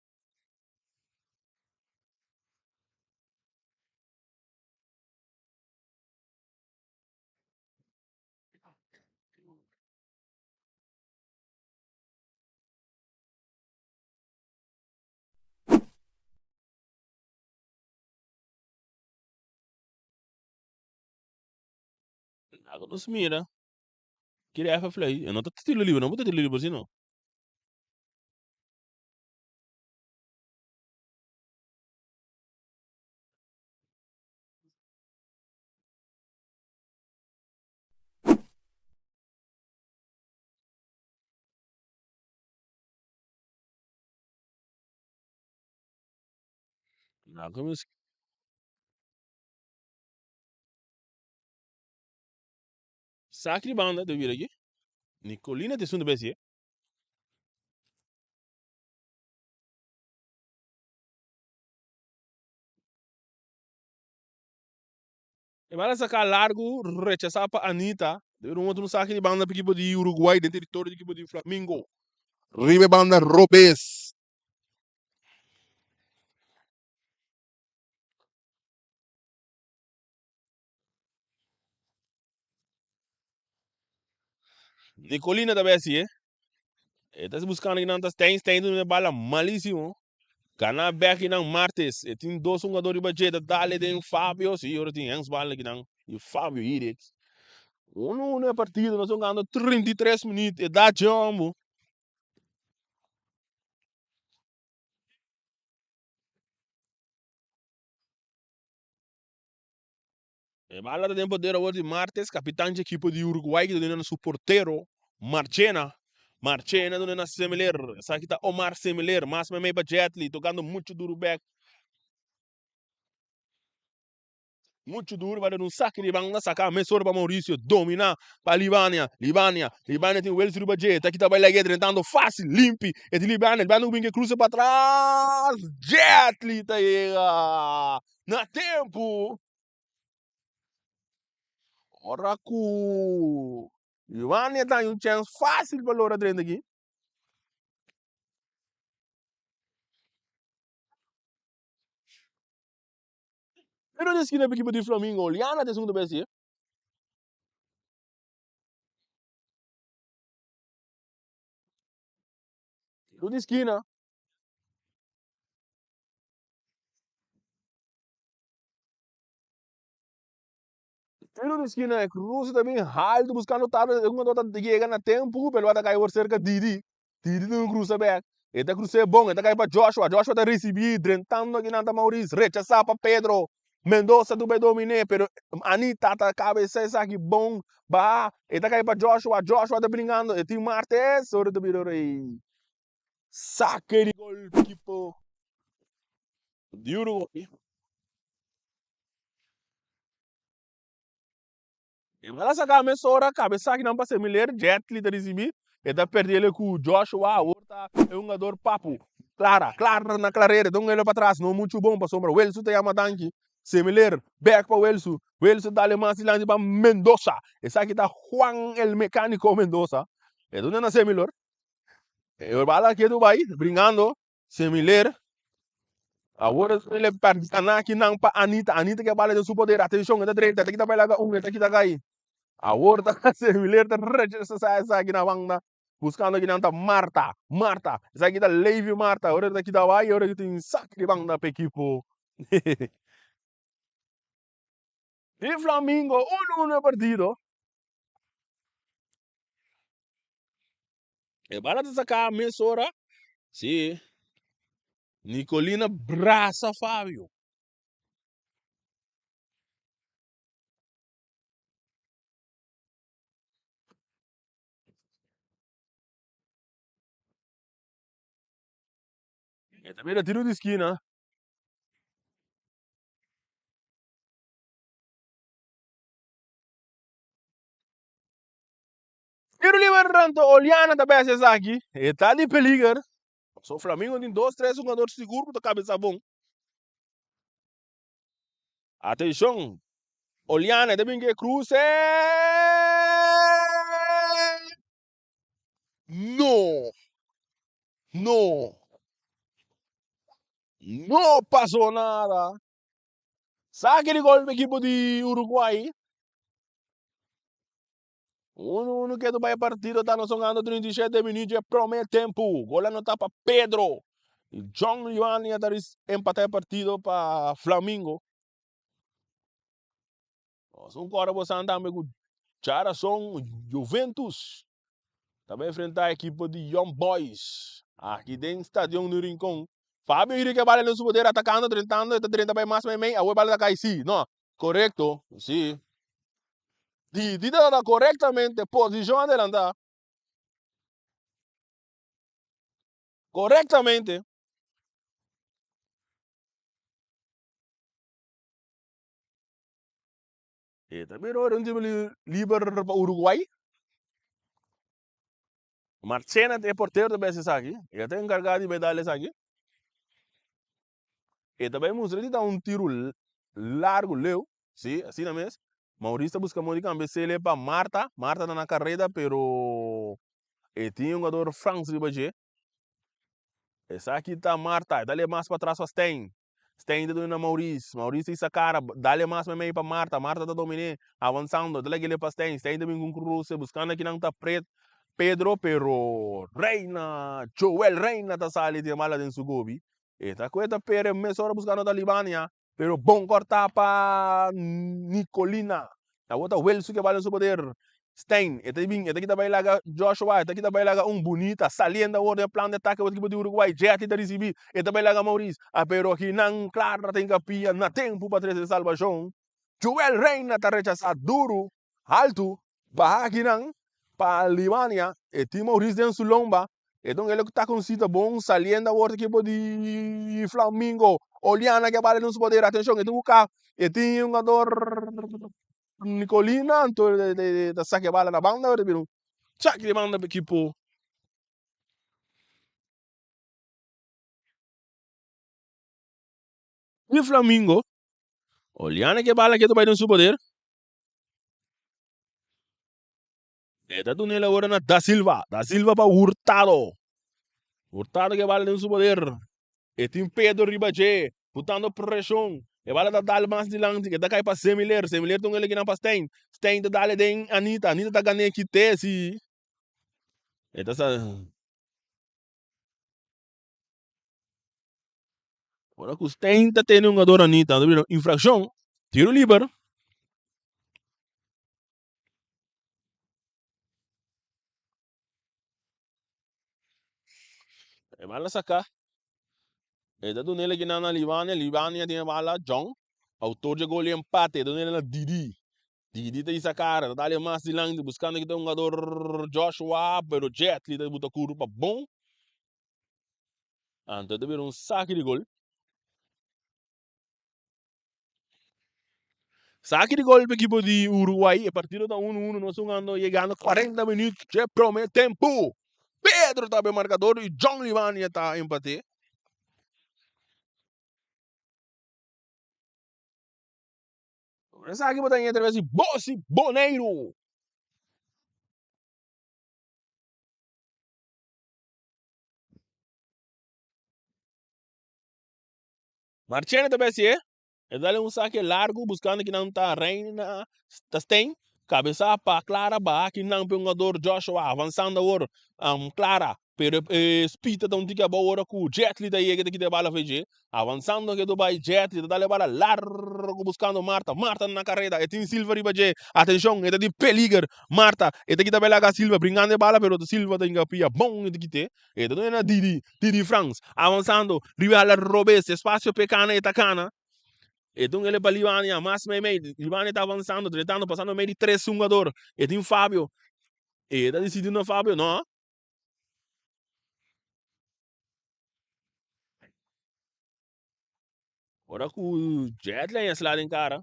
Laga nos mira ki ref a flai. E no ta tiro liber, no bo ta tiro liber si no. Laga nos Saki di banda ta bira aki. Nicolina ta esun ta besi. E bala saká largu, rechasá pa Anita. Debe un otro saque di banda pa ekipo di Uruguay den teritorio di ekipo di Flamingo. Riba e banda robes. Nicolina ta besi e. E ta buscando kinan ta Stein, Stein ta duna bala malísimo. Gana bek kinan Martes. E tin dos hungador riba dje, ta dale den Fabio. Si, ora tin handsbal kinan di Fabio Hiritz. Uno uno e partido, nos hungando 33 minuut. E da dje hombo. E bala ta den poder awor di Martes, kapitan dje ekipo di Uruguay ki ta duna na su portero Marchena. Marchena duna na Semiler. Esaki ta Omar Semiler. Mas meimei pa Jetli, tokando muchu duru bek. Muchu duru pa duna un saki di banda saka mesora pa Mauricio domina pa Libania. Libania, Libania tin Wels riba dje. Ta kita bai lege drentando fácil, limpi. E di Libania, Libania ku bin ke cruza pa tras. Jetli ta yega na tempu. Ora ku Giovanni ta un chèns fásil pa logra drenta aki. Pero di eskina pa ekipo di Flamingo, Oliana ta esun ku ta bai hasié. Tiro di skina. Tiro di skina e cruce ta bin halto buscando tabla e hungador ta yega na tempo pero ta cay por cerca Didi. Didi ta cruza bek. E ta cruce bon e ta cay pa Joshua. Joshua ta ricibi drentando akinan ta Maurice rechasa pa Pedro. Mendoza ta bay domine pero Anita ta cabeza esaki bon baha e ta cay pa Joshua. Joshua ta bringando e tin Martes ora ta bira rey. Saque di gol pa ekipo di Uruguay. E bala saca mesora, cabeza akinan pa Semiler, Jetli ta ricibi, e ta perdi ele cu Joshua, awor ta e hungador Papu. Clara, Clara na Clarera, ta hunga ele patras, no mucho bon pasobra Welsu ta yama danki. Semiler, bek pa Welsu, Welsu dale mas dilanti pa Mendoza, esaki ta Juan el Mecanico Mendoza, e ta hunda na Semilor. E bala ketu bai bringando Semiler. Awor el e gana akinan pa Anita. Anita ke bala den su poder. Atenshon, e ta drenta, e ta kita bai laga un, e ta kita kai. Awor ta Semiler ta rechasa esaki na banda. Buskando akinan ta Marta. Marta. Esaki ta Levi Marta. Ora e ta kita bai, ora ke tin sak di banda pa ekipo di Flamingo. Uno uno e partido. E bala ta saká mesora. Sí. Nicolina brasa Fabio. E ta bira tiro di skina. Tiro liber ranto Oliana ta bes esaki. E ta di peliger. So Flamingo tin dos tres hungador sigur ku ta kabesa bon. Atenshon. Oliana ta bin ke kruse. No. No. No pasó nada. Saki di gol pa ekipo di Uruguay. Uno uno ketu bai e partido ta nos hungando 37 minuut dje prome tempu. Gol anota pa Pedro. Y John Giovanni a ta empata e partido pa Flamingo. Nos un kora bosan tambe ku Charason Juventus ta bai enfrenta ekipo di Young Boys aki den Stadion di Rincon. Fabio Enrique bala den su poder atakando, drentando, e ta drenta bai mas meimei, awe bala ta kai si, no, korekto, si. Didi ta dada korektamente posishon adelantá. Korektamente. E ta bira ora un tiro liber pa Uruguay. Marchena e portero ta bes esaki. E ta enkargá di bai dal esaki. E ta bai mustra di ta un tiro largu leu. Si, asina mes. Maurice ta buska modo di kambia Cele pa Marta. Marta ta na kareda pero e tin un hugador Frans riba dje. Esaki ta Marta, e dale mas patras pa Stein. Stein ta duna na Maurice, Maurice ta hisa kara, dale mas meimei pa Marta, Marta ta dominé, avansando, ta lag'é pa Stein, Stein ta bin ku un kruse, buskando kinan ta Pret, Pedro, pero Reina, Joel Reina ta sali tin e bala den su gobi. E ta kue ta pere mesora buskando ta Libania. Pero bon corta pa Nicolina. Awor ta Wilson ke bal den su poder. Stein, e ta bin, e ta kita bai laga Joshua, e ta kita bai laga un bunita saliendo awor den plan di atake awor ekipo di Uruguay. Jetty ta ricibi, e ta bai laga Maurice. A pero akinan Clara ta hincapia na tempo pa trece salbacion. Joel Reina ta rechasa duru, haltu. Baha akinan pa Alemania, e tin Maurice den su lomba, e don el ta con cita bon saliendo awor ekipo di Flamingo, Oliana ke bala den su poder, atencion e tin cu ka, e tin un jugador Nicolina, anto ta saca e bala na banda, ta bira un saque di banda pa ekipo. Di Flamingo, Oliana ke bala ke ta bay den su poder. E ta duna el awor na Da Silva. Da Silva pa Hurtado. Hurtado ke bala den su poder. E tin Pedro riba dje, butando preshon. E bala ta dal mas dilanti, ke ta kai pa Semiler. Semiler ta un el kinan pa Stein. Stein ta dale den Anita. Anita ta gan'é kit'é si. E ta sa. Ora ku Stein ta tene un jugador Anita, ta bira infraccion, tiro liber. E bala saca. E ta dun'el aki na Libania. Libania tin e bala John, autor dje gol di empate. E ta dun'el na Didi. Didi ta hisa cara, ta dale mas dilanti buscando ki ta un jugador Joshua, pero Jetli ta buta curva pa bon. Anto ta bira un saki di gol. Saki di gol pa ekipo di Uruguay. E partido ta 1-1. Nos jugando yegando 40 minuut dje prome tempo. Pedro ta be marcador y John Limania ta empate. Esaki bo ta ñe atraves di Bosi Boneiru. Marchena ta besi e. E dale un sake largo buscando kinan ta Reina ta Stein. Cabeza pa Clara baha kinan pe hungador Joshua avanzando awor um, Clara pero e Spita ta un tiki abou ora cu Jetli ta yega ta kita e bala fe dje. Avanzando ke Dubai Jetli ta dale bala largo buscando Marta. Marta na carrera e tin Silva riba dje. Atencion e ta di peliger. Marta e ta kita bela ka Silva bringando e bala pero Silva ta hinga pia bon e ta kite. E ta duna na Didi, Didi Frans, avanzando riba ala robes, espacio p'e cana e ta cana. E dun ele pa Libania, mas mei mei, Libania ta avanzando, dretando, pasando mei di tres hungador. E tin Fabio, e ta dicidi na Fabio, no. Ora cu Jetline a sla den cara.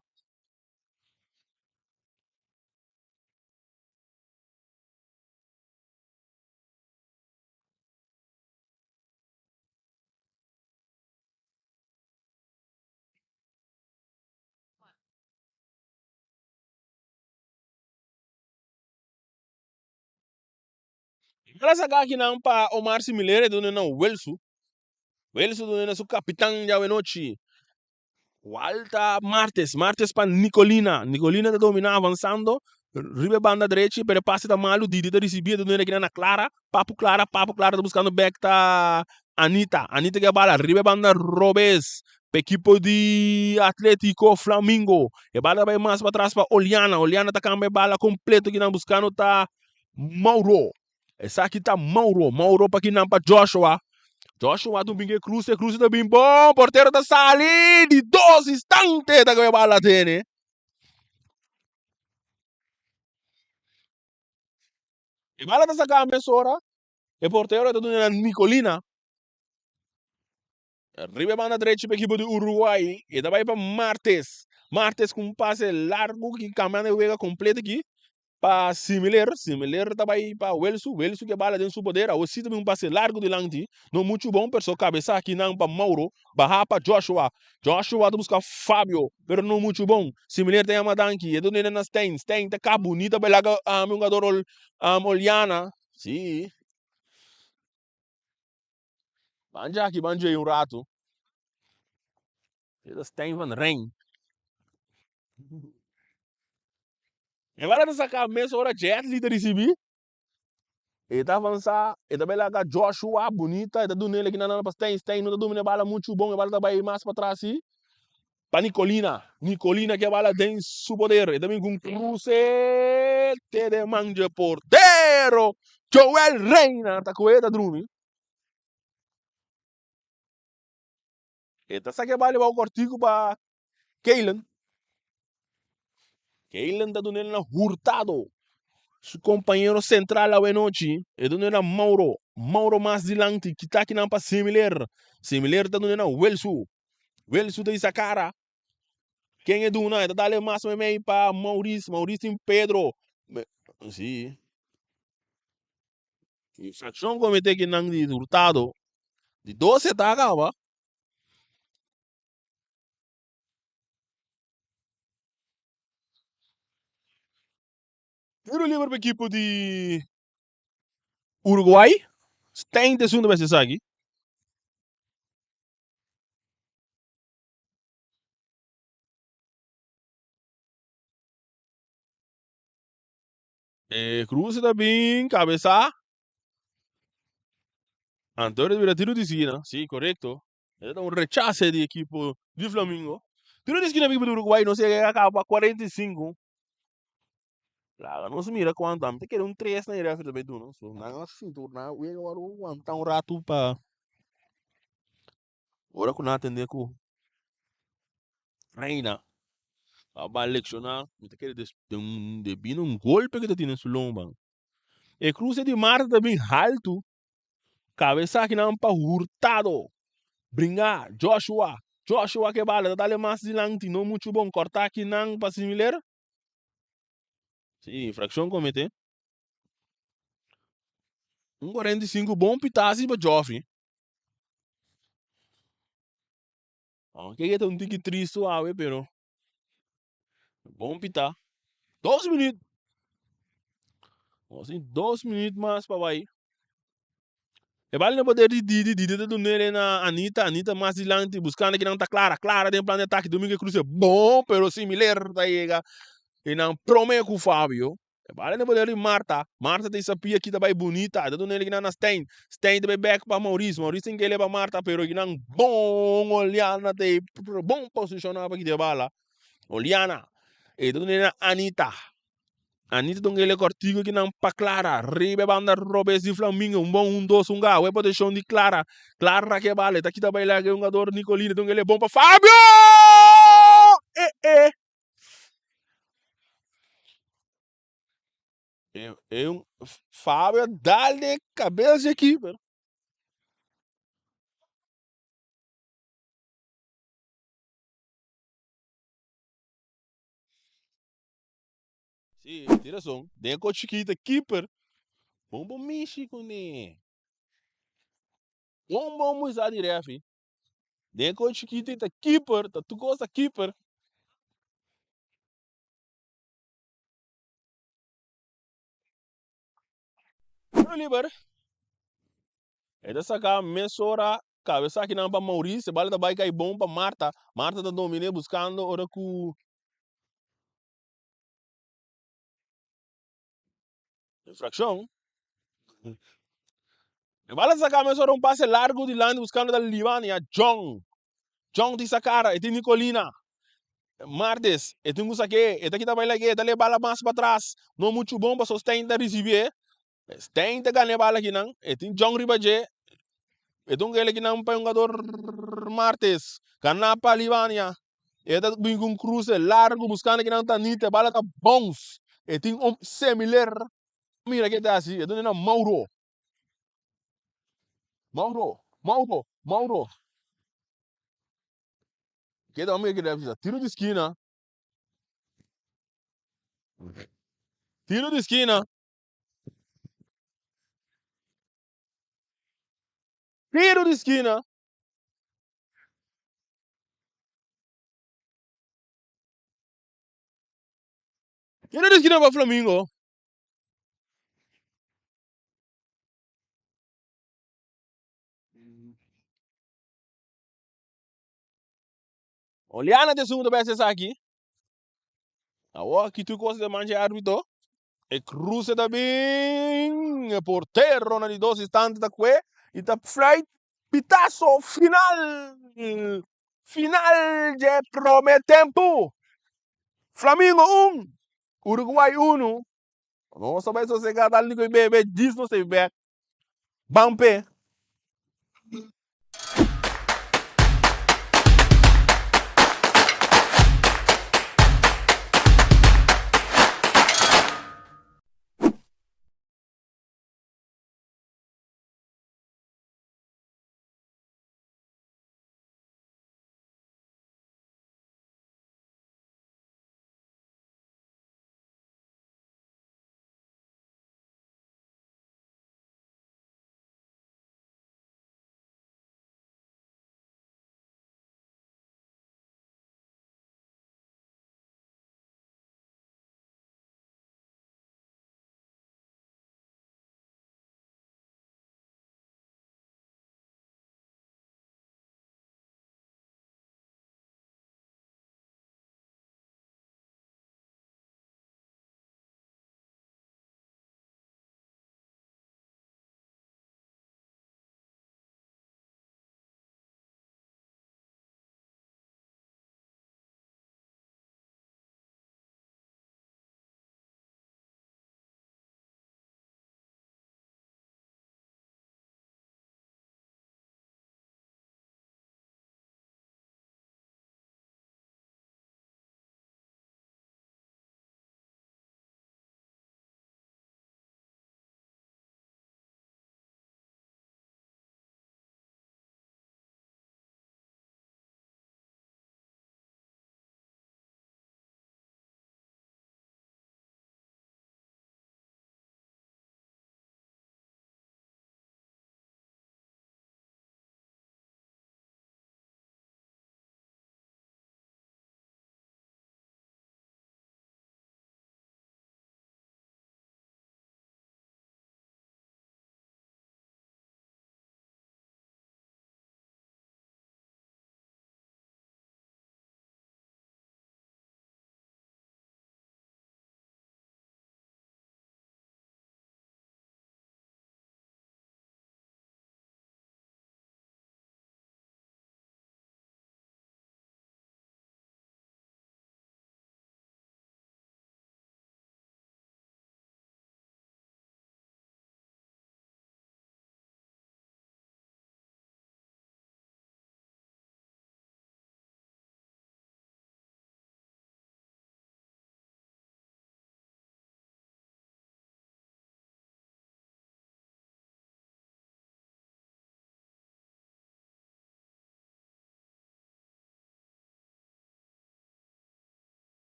Bala saka akinan pa Omar Similer e duna na Welsu. Welsu duna na su kapitan djawe nochi. Walta Martes, Martes pa Nicolina. Nicolina ta domina avansando riba e banda drechi, pero e pase ta malu. Didi ta risibi, e ta duna na Clara. Papu Clara, Papu Clara ta buscando bek ta Anita. Anita ke bala riba e banda robes pa ekipo di Atletico Flamingo. E bala ta bai mas patras pa Oliana. Oliana ta cambia e bala completo kinan buscando ta Mauro. Esaki ta Mauro. Mauro pa kinan pa Joshua. Joshua ta bin e cruce, cruce ta bin bon. Portero ta sali di dos instante ta e bala tene. E bala ta saca mesora. E portero ta duna na Nicolina. Riba e banda derecho pa ekipo di Uruguay. E ta bai pa Martes. Martes ku un pase largo ki cambiando e wega completo aki. Pa Similer, Similer ta bai pa Welsu, Welsu ke bala den su poder, awo si ta bin un pase largu dilanti, no muchu bon, pero so kabesa akinan pa Mauro, baha pa Joshua, Joshua ta buska Fabio, pero no muchu bon, Similer ta yama danki, e duna na Stein, Stein ta kap bunita bai laga hungador Oliana, si. Ban djaki, ban djei un ratu. E ta Stijn van Rijn. E bala ta saca mesora Jet Li ta ricibi. E ta avansa, e ta bai laga Joshua bunita, e ta duna el aki nan pa Stijn. Stijn no ta domina e bala muchu bon, e bala ta bai mas patras si pa Nicolina. Nicolina ke bala den su poder, e ta bin ku un cruce te den man dje portero. Joel Reina ta kohe ta drumi. E ta saka e bala bou kortiku pa Keilen. Keilen ta dun'el na Hurtado, su kompañero sentral awenochi. E dun'el na Mauro. Mauro mas dilanti, kita kinan pa Similer. Similer ta dun'el na Welsu. Welsu ta isa kara. Ken e duna? E ta dale mas meimei pa Maurice. Maurice tin Pedro. Si. Infraccion comete kinan di Hurtado. Di 12 ta caba. Tiro liber pa ekipo di Uruguay. Stein ta esun ta bes esaki. E cruce ta bin cabeza. Antonio ta bira tiro di esquina. Sí, correcto. E ta un rechace di equipo di Flamingo. Tiro di esquina pa equipo di Uruguay. Nos yega a caba 45. Laga nos mira cuanto. Ami ta kere un 3 na e referee ta bay duna. So nan a sinti nan wega wou wanta un rato pa ora cu nan atende cu Reina. A bay lecciona. Mi ta kere debi na un golpe cu ta tene su lomba. E cruce di Marta ta bin haltu. Cabeza akinan pa Hurtado. Bringa Joshua. Joshua ke bala ta dale mas dilanti. No mucho bon. Corta akinan pa Similer. Si, infraccion comete. Un 45 bon pitasi pa Joffrey. Aunke e ta un tiki tristo awe, pero bon pita. 2 minuut. Nos tin 2 minuut mas pa bai. E bala na poder di Didi. Didi ta dun'e na Anita. Anita mas dilanti buscando kinan ta Clara. Clara den plan di atake. Domingo Cruz bon, pero Similer ta yega. E nan prome cu Fabio. E bala na poder di Marta. Marta ta isa pia kita bai bunita. Ta dun'e kinan na Stein. Stein ta bai back pa Maurice. Maurice tin ke leba Marta, pero kinan bon Oliana ta bon posiciona pa kita e bala. Oliana. E ta dun'e na Anita. Anita ta un ele cortico kinan pa Clara. Riba e banda robes di Flamingo. Un bon un dos un ga. Awe posicion di Clara. Clara ke bala. Ta kita bai laga e hungador Nicolina. Ta un ele bon pa Fabio! Eh eh. E, e un Fabio dal de cabeza di keeper. Sí, tin razon. Den e ko chikito keeper. Bon bon mishi kuné. Bon bon muisa di refi. Den e ko chikito ta keeper, ta tur kos ta keeper. Tiro liber. E ta saka mesora kabesa akinan pa Maurice. E bala ta bai kai bon pa Marta. Marta ta dominé buskando ora ku Infraccion. E bala saca mesora un pase largo dilanti buscando ta Libania. John. John tin sa cara. E tin Nicolina. Martes. E tin cu saque. E ta kita baila e ta le bala mas pa tras. No mucho bon paso Stein ta ricibi. Stein ta gana e bala akinan. E tin John riba dje. E ta un gele akinan pa e hungador Martes. Gana pa Libania. E ta bin ku un kruse largu buskando kinan ta Anita. E bala ta bounce. E tin un semiler. Mira ke ta hasi. E duna na Mauro. Mauro, Mauro, Mauro. Ke ta mira ke ta hasi. Tiro di skina. Tiro di skina. Tiro di skina. Tiro di skina pa Flamingo. Oleana ta esun ku ta bai hasi esaki. Awor ki tur kos ta mancha e arbitro. E kruse ta bin. E portero na di dos instante ta kue i ta fluit pitaso final. Final dje prome tempu. Flamingo un, Uruguay unu. Nos ta bai sosega dal di ku e bebe djis nos ta bai bek. Ban p'e.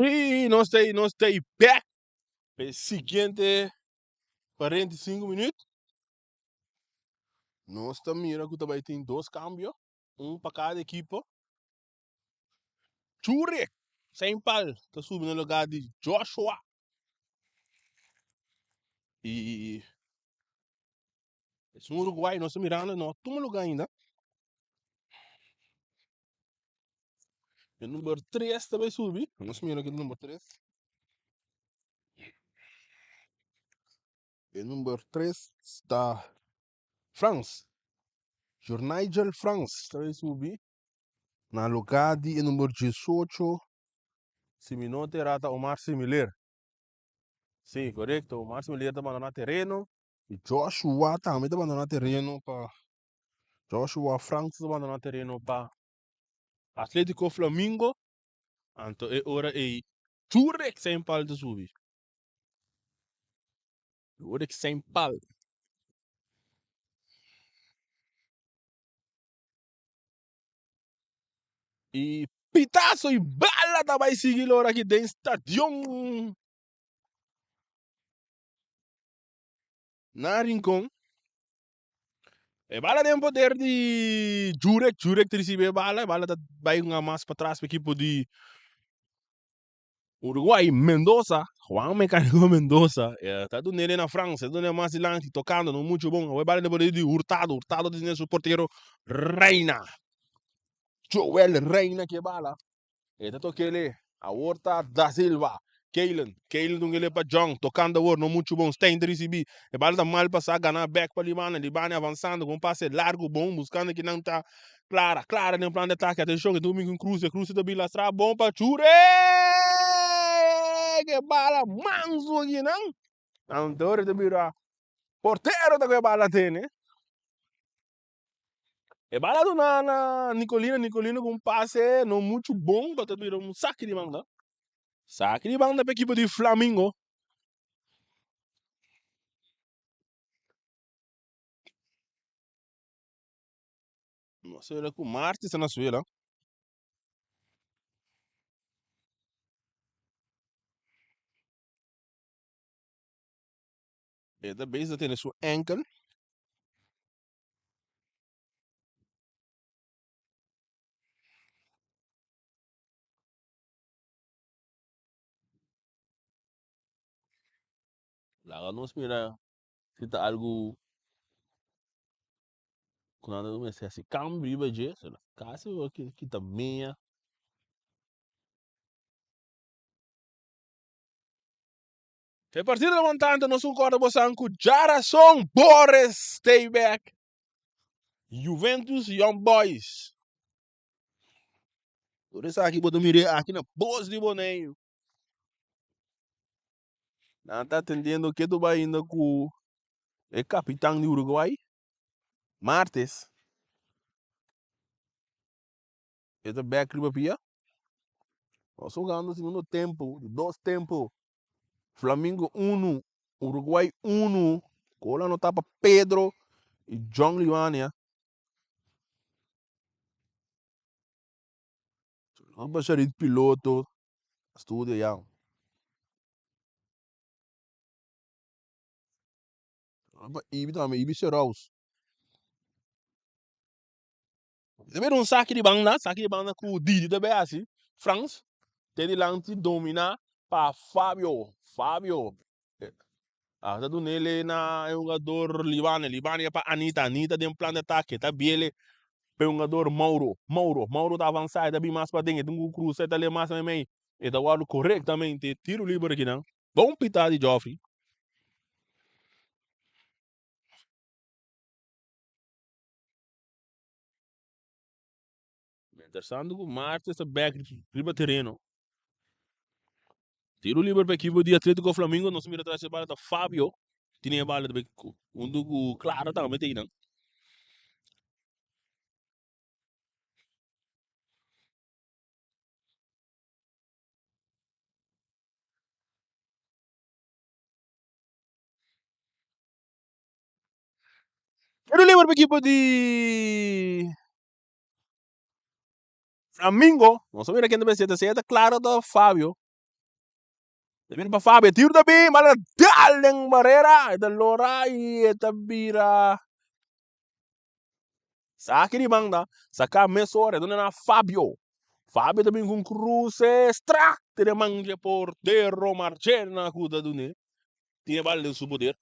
Y nos ta back. E siguiente 45 minuut. Nos ta mira ku tambe tin dos kambio. Un pa kada ekipo. Jurek Saint Paul ta subi na lugá di Joshua. I e Uruguay nos ta mirando no tuma lugá ainda. E number 3 tambe subi. Nos mira aki number 3. E number 3 ta Frans. Nigel Frans tambe subi. Na lugá di number 18, si mi no ta era, Omar Similer. Si, korekto. Omar Similer ta bandoná tereno. I Joshua tambe ta bandoná tereno pa Joshua Frans ta bandoná tereno pa Atlético Flamingo. Anto e ora ei Jurek Saint Paul ta subi. Jurek Saint Paul. I pitazo i bala ta bai sigui lora aki den stadion na Rincon. E bala den poder di Jurek. Jurek ta risibi e bala. E bala ta bai un mas pa tras pa ekipo di Uruguay. Mendoza, Juan Mecánico Mendoza, ta dunele na Frans, ta dunele mas dilanti, tocando, no mucho bon. E bala den poder di Hurtado. Hurtado ta tene su portero Reina. Joel Reina ke bala. E ta tokele. Awor ta Da Silva. Kalen. Kalen dungele pa John. Tocando awor, no mucho bon. Stein ta risibi. E bala ta mal pasa, gana back pa Libane. Libane avansando ku un pase largo bon, buscando ki nan ta Clara. Clara den plan di atake. Atenshon, ke tin un cruce. Cruce ta bin lastra bon pa Chure. Ke bala manso aki nan. Anto ta bira portero ta ku e bala tene. E bala duna na Nicolino, Nicolino ku un pase no mucho bon, pa ta bira un saki di banda. Saki di banda pa ekipo di Flamingo. Nos mira ku Martis ta na suela. E ta bezig ta tene su enkel. Laga nos mira si ta algu ku nan ta mester hasi kambio riba dje. Kasi kita mea. E partido ta montando, nos concorda bosan cu Jarason Boris stay back. Juventus Young Boys. Tur esaki bo ta mira aki na Bos di Boneiru. Nan ta atendiendo ketu bai ainda cu e capitan di Uruguay, Martes. E ta back riba pia. Nos jugando segundo tempo, di dos tempo. Flamingo 1, Uruguay 1. Gol anotá pa Pedro i John Liwania. Pa Sharit Piloto, studio ya. Pa Ibi tambe, Ibi Seraus. Debe un saki di banda, saki di banda ku Didi ta bay hasi. Frans te dilanti domina pa Fabio. Fabio. Ah, ta dunele na e jugador Libane. Libane pa Anita. Anita den plan de ataque. Ta biele pa e jugador Mauro. Mauro. Mauro ta avansa. Ta bin mas paden. E tin ku cruza. E ta le mas meimei. E ta wòrdu korektamente. Tiro liber akinan. Bon pita di Joffrey. Mientras ku Martes ta bek riba tereno. Tiro liber pa ekipo di Atletico Flamingo. Nos mira tras e bala ta Fabio. Tine e bala tambe huntu ku Clara tambe ta einan. Tiro liber pa ekipo di Flamingo. Nos a mira ken ta bay seta. Seta Clara ta Fabio. Ta bira pa Fabio, tiro ta bin, bala dal den barera, e ta lora y e ta bira Saki di banda, saka mesora, e duna na Fabio. Fabio ta bin ku un kruse strak den man dje portero Marchena ku ta dun'é. Tin e bala den su poder.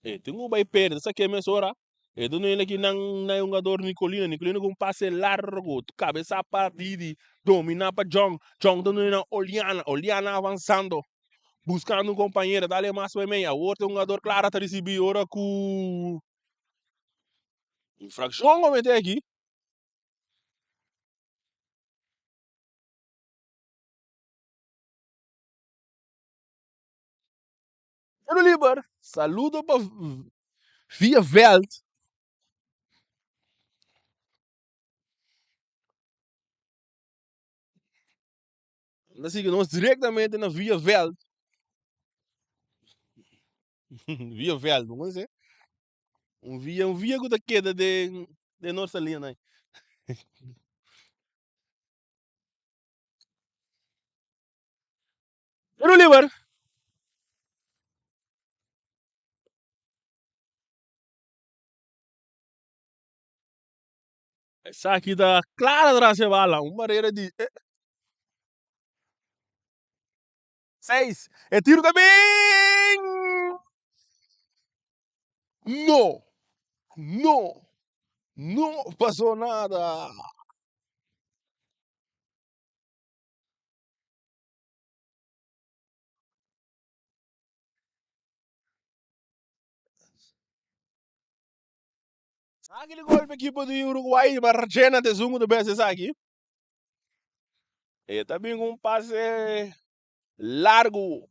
E tin ku bai perde, saki mesora. E duna el aki nan na e hungador Nicolino. Nicolino ku un pase largo, kabesa pa Didi, domina pa John. John ta duna na Oliana. Oliana avansando, buskando un kompañero, dale mas pa e mei. Awor ta e hungador Clara ta risibí ora ku Infraccion comete aki. Tiro liber. Saludo pa via veld. Ta sigui nos directamente na via veld. Via veld, bo conoce? Un via, un via ku ta keda den den Noord Salina. Tiro liber. Esaki ta clara tras e bala. Un barrera di eh. 6. E tiro ta bin! No! No! No pasó nada! Aki di golpe ekipo di Uruguay, Marchena ta esun ku ta bes esaki. E ta bin ku un pase largu.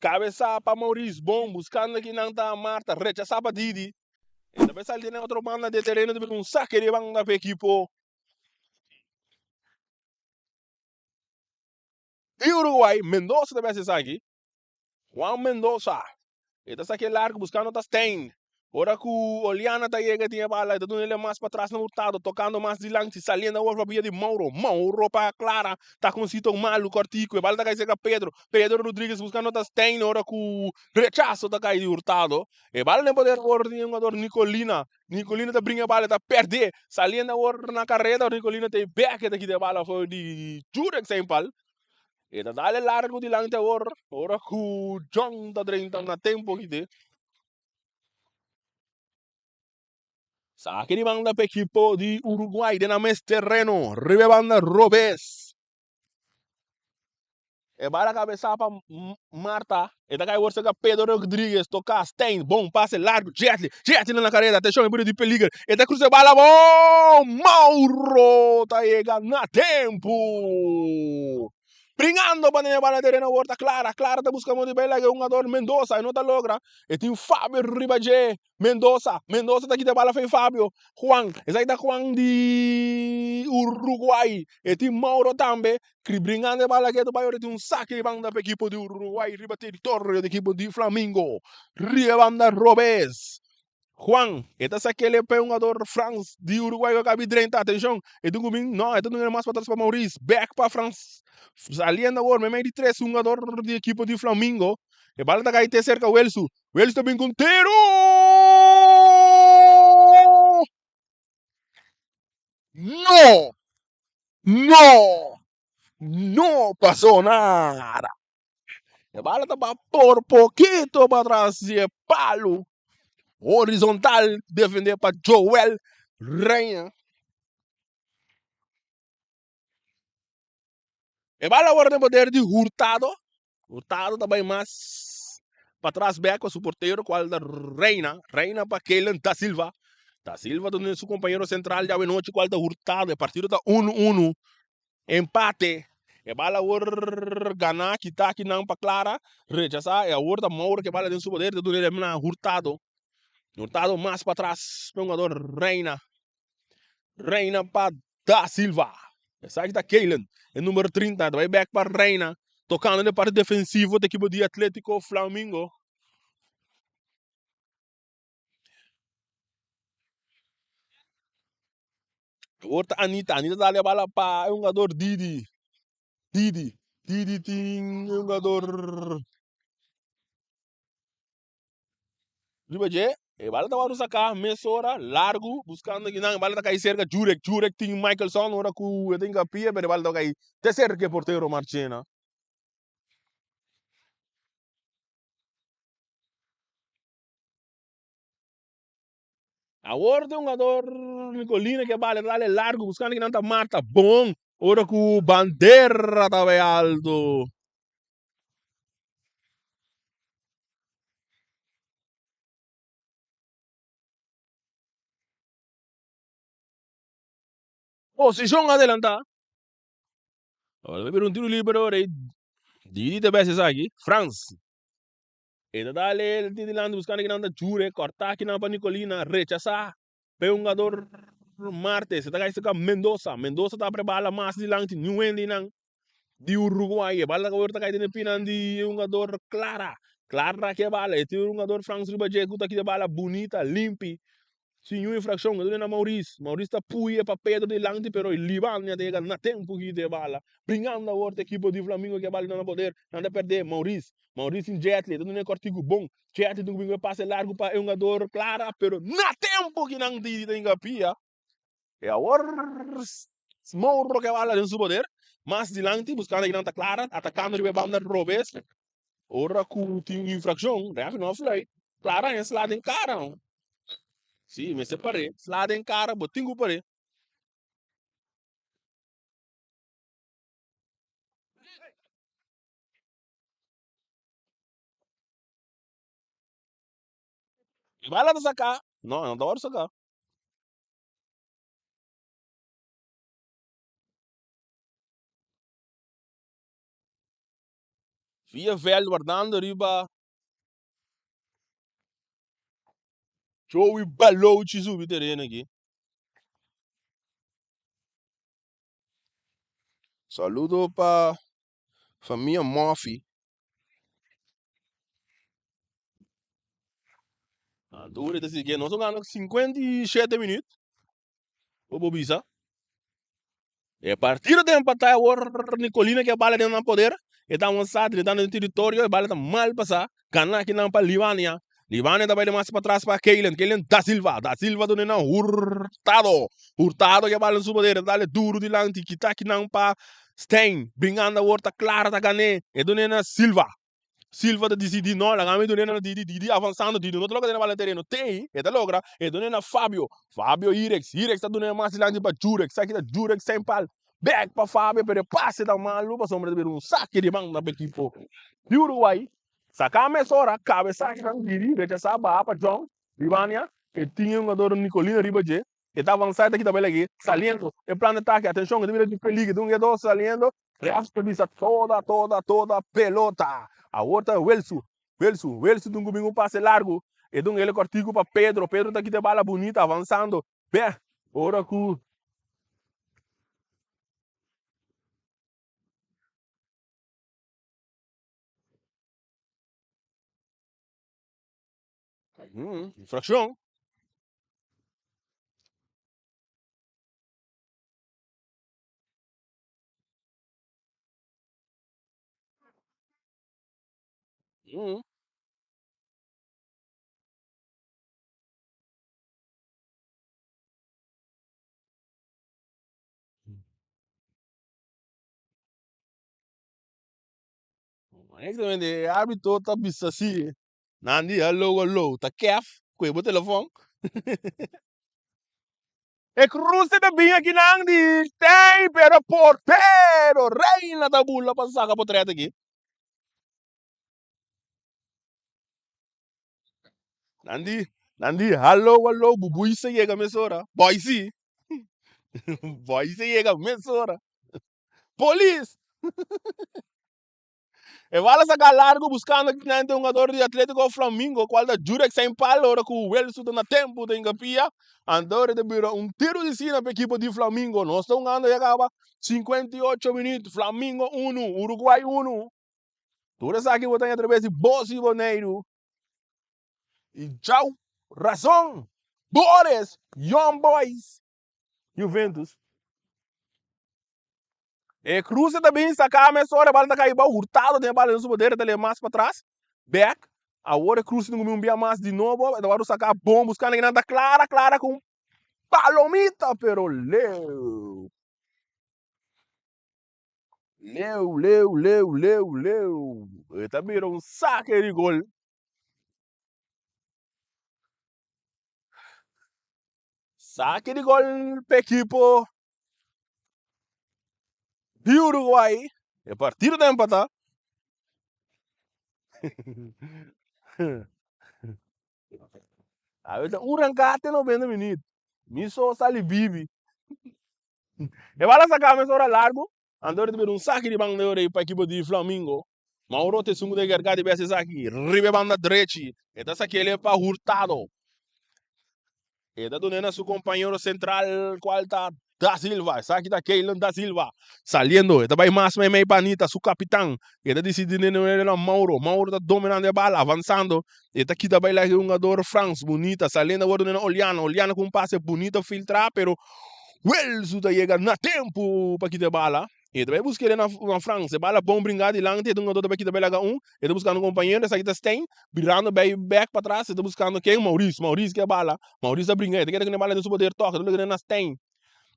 Kabesa pa Maurice Bon, buskando kinan ta Marta, rechasá pa Didi. E ta bai sali den otro banda di e tereno, ta bin un sake di banda pa ekipo di Uruguay. Mendoza ta bes esaki. Juan Mendoza. E ta sake largu buskando ta Stein. Ora ku Oliana ta yega tin e bala e ta duna el mas patras na Hurtado tokando mas dilanti saliendo awor pa bia di Mauro. Mauro pa Clara ta ku un sito malu kòrtiku e bala ta kai serka Pedro. Pedro Rodriguez buskando ta Stein ora ku rechaso ta kai di Hurtado. E bala den poder awor di e hungador Nicolina. Nicolina ta bringa e bala e ta pèrdè. Saliendo awor na kareda Nicolina ta e bèk e ta kita e bala for di Jurek Seinpal. E ta dale largu dilanti awor ora ku John ta drenta na tempo kite. Saki di banda pa ekipo di Uruguay den nan mes tereno riba e banda robes. E bala kabesa pa Marta. E ta kai awor serka Pedro Rodriguez toka Stein bon pase largu Jetli Jetli na kareda atenshon e bira di peliger e ta krusa e bala bon Mauro ta yega na tempu bringando pa tene e bala tereno awor ta Clara Clara ta buska modo di bai laga e hungador Mendoza e no ta logra e tin Fabio riba dje Mendoza, Mendoza ta kita bala fei Fabio, Juan, esaki ta Juan di Uruguay, e tin Mauro tambe, kri bringando e bala ketu bai ora tin un saki di banda pa ekipo di Uruguay riba teritorio di ekipo di Flamingo, riba banda robes, Juan, e ta sakele pa e hungador Frans di Uruguay ku a kabi drenta, atenshon, e tin ku bin, no, e ta duna mas patras pa Maurice, bek pa Frans, saliendo awor meimei di tres hungador di ekipo di Flamingo, e bala ta kai te serka Welsu, Wells ta bin ku un tiro! No! No! No pasó nada! E bala ta ba por poquito pa tras di e palu horizontal defendé pa Joel Reina. E bala awor den poder di Hurtado. Hurtado ta bai mas patras bek pa su portero cual ta Reina. Reina pa Kelen Da Silva. Da Silva ta duna su compañero central di awenochi cual ta Hurtado. E partido ta 1-1. Empate. E bala awor gana kita akinan pa Clara. Rechasa e awor ta Mauro ke bala den su poder ta duna na Hurtado. Hurtado mas patras pa e hungador Reina. Reina pa Da Silva. Esaki ta Keilen, e numero 30. Ta bai bek pa Reina. Tocando den parte defensivo di ekipo di Atletico Flamingo. Awor ta Anita. Anita ta dal e bala pa e hungador Didi. Didi. Didi tin un jugador riba dje. E bala ta wòrdu saká mesora largu buskando kinan. E bala ta kai serka Jurek. Jurek tin Michelson ora ku e tin kapia pero e bala ta kai te serka e portero Marchena. Awor tin un jugador Nicolina ke bala ta dale largu buskando kinan ta Marta. Bon ora ku bandera ta bai alto. Posishon adelantá. Awor ta bira un tiro liber ora i Didi ta bes esaki. Frans. E ta dale el tin dilanti buskando kinan ta Jure. Kòrtá kinan pa Nicolina. Rechasá pa e hungador Martes. E ta kai serka Mendoza. Mendoza ta prebala mas dilanti. Niun hende nan. Di Uruguay. E bala ta kai den e pinan di e hungador Clara. Clara ke bala. E tin e hungador Frans riba dje ku ta kita e bala bunita, limpi. Sin niun infrakshon. E duna na Maurice. Maurice ta pui e pa Pedro dilanti pero e Libania ta yega na tempu kita e bala. Bringando awor ta ekipo di Flamingo ke bala na nan poder. Nan ta perde. Maurice. Maurice tin Jetli. E ta duna e kòrtiku bon. Jetli tin ku bin ku e pase largu pa e hungador Clara pero na tempu ki nan ta hinka pia. E awor Mauro ke bala den su poder, mas dilanti buscando akinan ta Clara, atacando riba e banda robes. Ora cu tin un infraccion, refi no a fluit, Clara haña sla den cara. Si, mester par'é, sla den cara, bo tin cu par'é. E bala ta saca, no, no ta wòrdu saca. Via veld wardando riba Joey Balochi subi tereno aki. Saludo pa famia Murphy. Dure ta sigui. Nos a gana 57 minuut. Bo bisa. E partido ta empatá awor Nicolina ke bala den nan poder. E ta avansa drentando den teritorio. E bala ta mal pasá. Gana akinan pa Libania. Libania ta bai demas patras pa Keilen. Keilen da Silva. Da Silva duna nan Hurtado. Hurtado ke bala den su poder. E ta dale duru dilanti. Kita akinan pa Stein. Bringando awor ta Clara ta gané. E duna na Silva. Silva ta disidí, no, laga mi dun'é na Didi, Didi avansando, Didi no ta logra tene bala den tereno, tei, e ta logra, e dun'é na Fabio, Fabio Hirex, Hirex ta dun'é mas dilanti pa Jurex, sa kita Jurex sen pal, bek pa Fabio, pero e pase ta malu pasobra ta bira un sake di banda pa ekipo di Uruguay, saka mesora, kabesa kinan Didi, rechasá baha pa John, Libania, e tin e hungador Nicolino riba dje, e ta avansá e ta kita bala aki, saliendo, e plan di atake, atenshon, e ta bira di peligro, tin un jugador saliendo, Real ta bisa toda, toda, toda pelota. Awor ta Welsu, Welsu, Welsu tin ku bin un pase largu. E dun ele kòrtiku pa Pedro. Pedro ta kita e bala bunita avansando. Bè, ora ku. Infrakshon. Exactamente, e árbitro ta bisa si nan di hallo hallo ta kef ku e bo telefòn. E cruce ta bin akinan di Stein, pero portero Reina ta bula pa saca potret aki. Nan di, nan di, hallo, hallo, bubui se yega mesora. Boy si. Boy se yega mesora. Polis! E bala saca largo buscando kinan te hungador di Atletico Flamingo, cual ta Jurek Saint Paul ora cu Welsu ta na tempo ta hinca pia. Anto ta bira un tiro di esquina pa ekipo di Flamingo. Nos ta hungando ya caba 58 minuut, Flamingo 1, Uruguay 1. Tur esaki bo ta haña atraves di Bos y Boneiru. Y chau, razon, Boris, Young Boys, Juventus. E cruce ta bin saca mesora, e bala ta cay bao, Hurtado tin e bala den su poder, e ta leba mas patras, back, awor e cruce tin cu bin un bia mas di nobo, e ta worde saca bon, buscando kinan ta Clara, Clara cu un palomita, pero leu. Leu, leu, leu, leu, leu. E ta bira un sake di gol. Sake di gol pa ekipo di Uruguay. E partido ta empatá. Awe ta un rankate 90 minuut. Mi so sali bibi. E bala saca mesora largo. Anto ta bira un saki di banda ora pa ekipo di Flamingo. Mauro ta esun ku ta enkargá di bes esaki. Riba e banda drechi. E ta sak'el pa Hurtado. E ta dun'é na su kompañero sentral kual ta Da Silva. Esaki ta Keylon Da Silva. Saliendo e ta bai mas meimei pa Anita, su kapitan. E ta disidí di dun'é na Mauro. Mauro ta dominando e bala, avansando. E ta kita bai laga e hungador Frans. Bunita saliendo awor dun'é na Oliana. Oliana ku un pase bunita filtrá pero Welsu ta yega na tempu pa kita e bala. E ta bai buska el na Frans. E bala bon bringa dilanti. E ta hungador ta bai kita bai laga un. E ta buskando un kompañero. Esaki ta Stein. Birando bai bek patras. E ta buskando ken? Maurice. Maurice ke bala. Maurice ta bringa. E ta keda ku e bala den su poder tòg. E ta logra na Stein.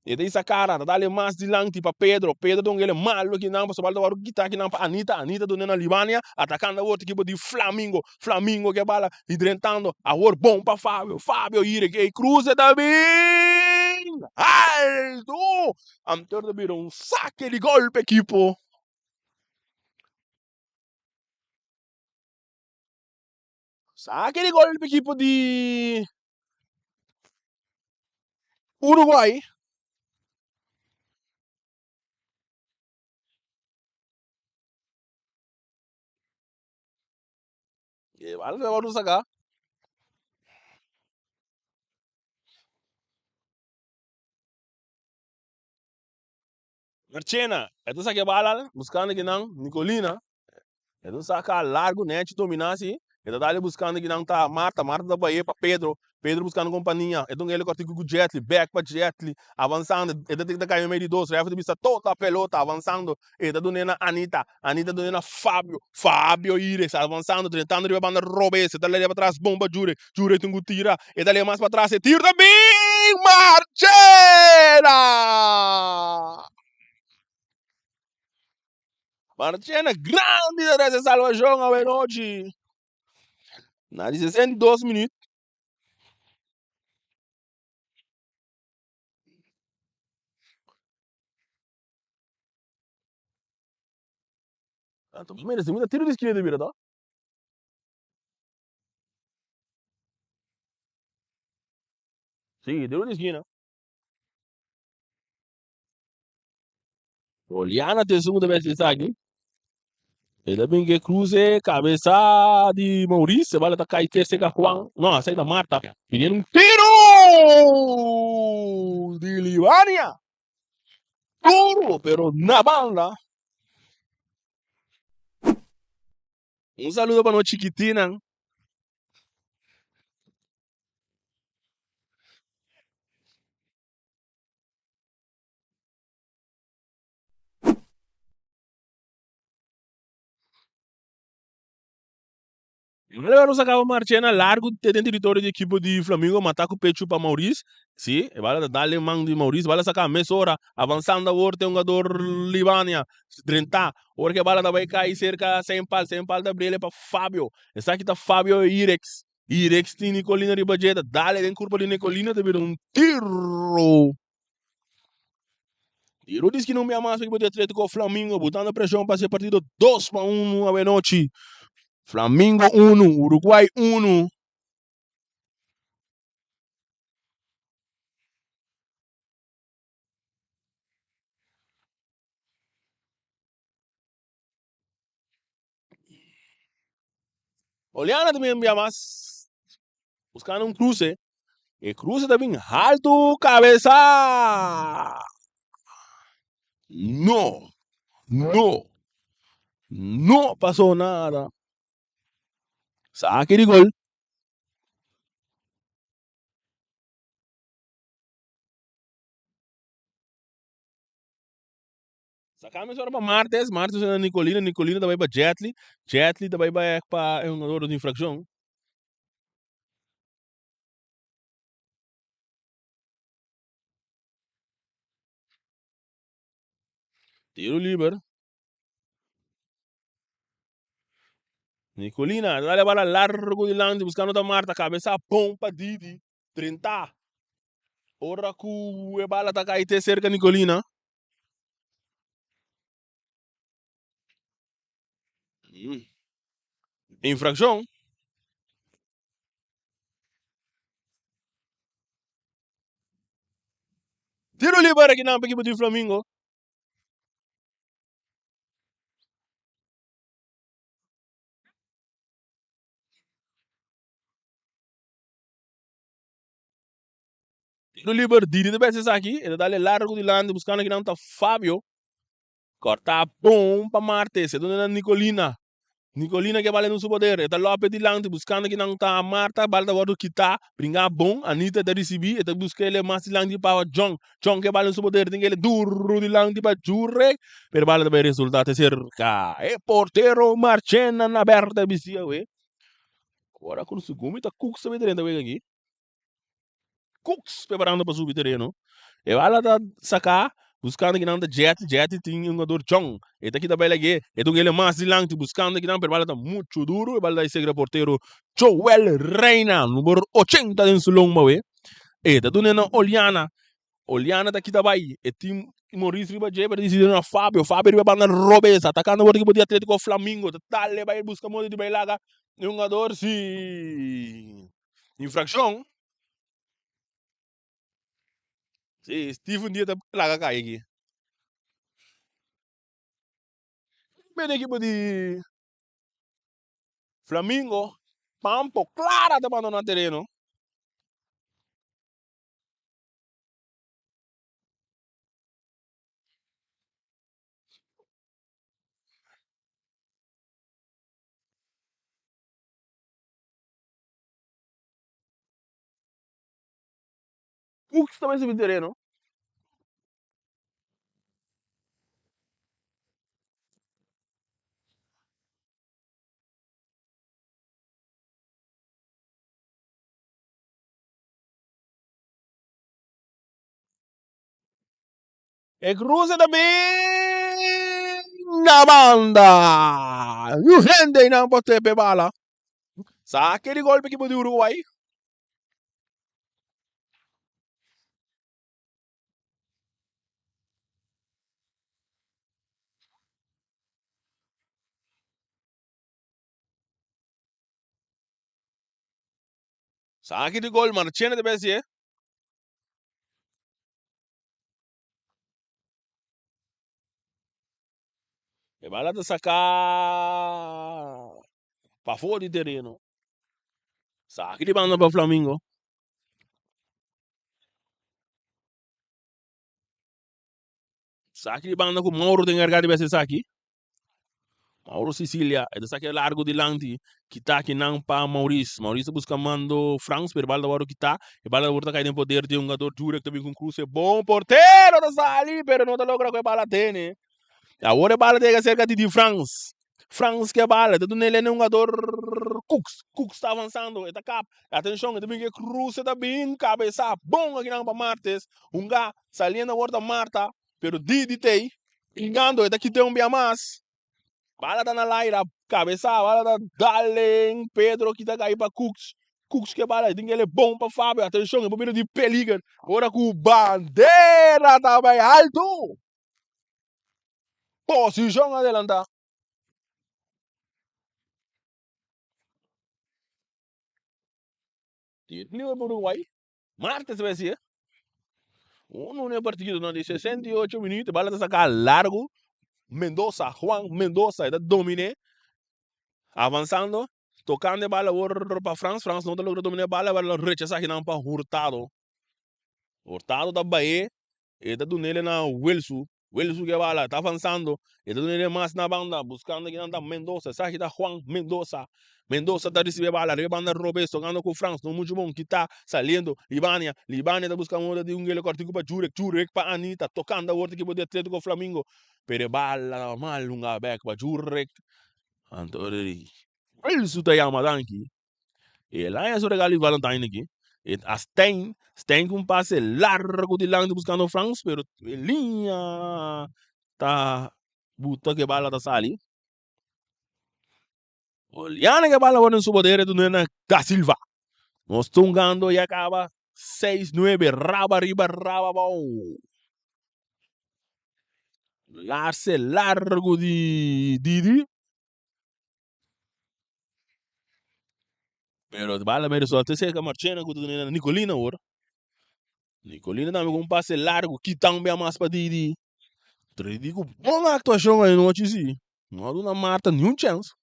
E ta hisa kara. Ta dal e mas dilanti pa Pedro. Pedro ta hunga el malu akinan. Pasobra bala ta wòrdu kita akinan pa Anita. Anita duna na Libania. Atakando awor ta ekipo di Flamingo. Flamingo ke bala. I drentando. Awor bon pa Fabio. Fabio hire ke kruse ta bin alto. Anto ta bira un sake di gol pa ekipo. Sake di gol pa ekipo di Uruguay. E bala ta wòrdu saká. Marchena, e ta saka e bala buskando kinan Nicolina. E ta saka largu nechi dominá si. E ta dal buskando kinan ta Marta. Marta ta bai pa Pedro. Pedro buskando kompania. E ta un kòrtiku ku Jetli. Bèk pa Jetli. Avansando. E ta ta kai meimei di dos. Rèfri ta bisa tota pelota. Avansando. E ta dun'é na Anita. Anita dun'é na Fabio. Fabio Ires avansando drentando riba banda robes. E ta leba patras bon pa Jure. Jure tin ku tira. E ta leba mas patras. E tiro ta bin! Marchena! Marchena grandi ta trese salvashon awenochi. Na di 62 minuut. Anto mira si mi ta tiro di skina ta bira to. Si, tiro di skina. Oliana ta esun ku ta besti esaki. E ta bin ke cruce cabeza di Maurice, e bala ta kai te cerca Juan. No, esaki ta Marta. Viniendo un tiro di Libania. Duro, pero na banda. Un saludo pa nos chikitinnan. Alvaro sacaba Marchena largo te den territorio di equipo di Flamingo, mata cu pecho pa Maurice. Si, e bala ta dal man di Maurice, bala saca mesora, avanzando awor te hungador Libania, drenta, ora cu e bala ta bay cay cerca Sempal, Sempal ta brele pa Fabio, esaki ta Fabio Irex, Irex tin Nicolino riba dje, ta dale den curpa di Nicolino, ta bira un tiro. Tiro di esquina un bia mas pa equipo di Atletico Flamingo, botando presion pa haci e partido 2-1 awenochi. Flamingo 1, Uruguay 1. Oliana también bia mas buscando un cruce. E cruce ta bin alto cabeza. No, no, no pasó nada. Saque di gol. Saka mesora pa Martes, Martes na Nicolina, Nicolina ta bai pa Jetly, Jetly ta bai bek pa e hungador di infraccion. Tiro liber. Nicolina ta dale bala largo dilanti buscando ta Marta, cabeza bon pa Didi, 30. Ora cu e bala ta cay te cerca Nicolina. Infraccion. Tiro liber aki nan pa ekipo di Flamingo. Tiro liber Didi ta bes esaki. E ta dale largo dilanti buscando aki nan ta Fabio. Corta bon pa Martes. E duna na Nicolina. Nicolina ke bala den su poder. E ta lope dilanti buscando ki nan ta Marta. Bala ta wordo kita. Bringa bon. Anita ta ricibi. E ta busca ele mas dilanti pa John. John ke bala den su poder. Tin ke ele duro dilanti pa Jurek. Pero bala ta bay resulta te cerca. E portero Marchena na berta bisti awe. Ora cu su gumi ta Cooks ta bay drenta wega aki. Cooks preparando pa subi tereno. E bala ta saca buscando kinan ta Jetty. Jetty tin un jugador John. E ta kita bay lag'e. E ta un ele mas dilanti buscando kinan pero bala ta mucho duro. E bala ta segra portero Joel Reina numero 80 den su lomba we. E ta duna na Oliana. Oliana ta kita bay. E tin Maurice riba dje pero decide na Fabio. Fabio riba banda robes atacando por equipo di Atletico Flamingo. Ta dale bay busca modo di bay laga e jugador si. Infraccion. Sí, Steven Dia ta laga kai aki. Bene equipo di Flamingo. Pampo Clara ta abandona tereno. Cooks ta bai subi tereno. E cruce ta bin na banda. Yu hende einan por tepe bala. Sake di golpe ekipo di Uruguay. Sake di gol, Marchena ta besi e. E bala ta saká pafó di tereno. Saki di banda pa Flamingo. Saki di banda ku Mauro ta enkargá di bes esaki. Mauro Sicilia, e ta saki largo dilanti. Kita kinan pa Maurice. Maurice ta buska mando Frans, pero e bala ta wòrdu kitá. E bala ta kai den poder di e hungador Jurek ta bin ku un kruse. Bon portero ta sali, pero no ta logra ku e bala tene. Awor e bala ta yega serka di di Frans. Frans ke bala, ta duna el e hungador Cooks. Cooks ta avansando, e ta kap. Atenshon, e ta bin ku e kruse ta bin kabesa. Bon akinan pa Martes. Hunga, saliendo awor ta Marta, pero Didi t'ei. Pingando, e ta kit'é un bia mas. Bala ta na laira, kabesa, bala ta dal den Pedro ki ta kai pa Cooks. Cooks ke bala, e tin kele bon pa Fabio. Atenshon, e por bira di peliger ora ku bandera ta bai alto. Posishon adelantá. Tiro liber pa Uruguay. Martes ta bai Uno n'e partido na di 68 minuut, bala ta saka largo. Mendoza, Juan Mendoza, e ta dominé. Avansando, tocando e bala awor pa Frans. Frans no ta logra dominé e bala, bala rechasa akinan pa Hurtado. Hurtado ta baé, e ta dunele na Wilsu. Wilson ke bala ta avansando, e ta duna mas na banda, buscando kinan ta Mendoza, esaki ta Juan Mendoza. Mendoza ta ricibi e bala riba banda robes, tocando cu Frans, no mucho bon, kita saliendo Libania, Libania ta busca moda di un gele cortico pa Jurek, Jurek pa Anita, tocando awor ta ekipo di Atletico Flamingo, pero e bala ta mal hunga bek pa Jurek, anto Wilson ta yama danki. El haña su regalo di Valentine aki. E a Stijn, Stijn ku un pase largu dilanti buskando Frans, pero e liña ta buta ku e bala ta sali. Oliana ku e bala wòrdu den su poder e dun'é na Da Silva. Nos ta hungando ya kaba 6-9, raba riba raba abou. Lase largu di Didi. Pero bala medio suerte cerca Marchena ku ta duna na Nicolina awor. Nicolina tambe ku un pase largo kitan bia mas pa Didi. Didi ku bon actuacion anochi si. No a duna Marta ni un chance.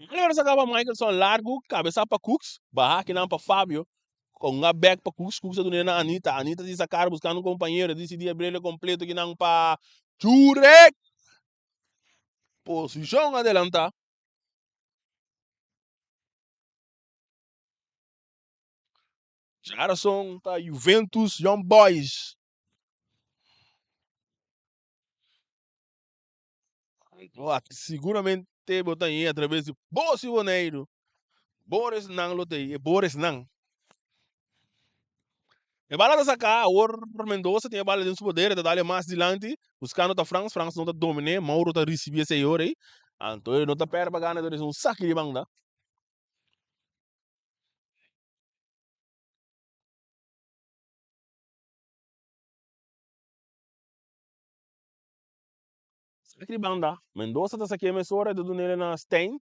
Maneira sa kaba Michelson largu, kabesa pa Cooks, baha kinan pa Fabio, konga bek pa Cooks, Cooks a dun'é na Anita, Anita di sakar buskando un kompañero, disidi abrele kompleto kinan pa Jurek! Posishon adelantá. Djarason ta Juventus Young Boys. Seguramente bo ta hañ'é atraves di Bos i Boneiru. Boris nan lo ta ei, e Boris nan. E bala ta saká, awor Mendoza tin e bala den su poder, e ta dal e mas dilanti, buskando ta Frans, Frans no ta dominé, Mauro ta risibí esei ora ei, anto e no ta pèrdè pa gana, e ta un saki di banda. Saki di banda, Mendoza ta sakia mesora, e ta dun'el na Stein.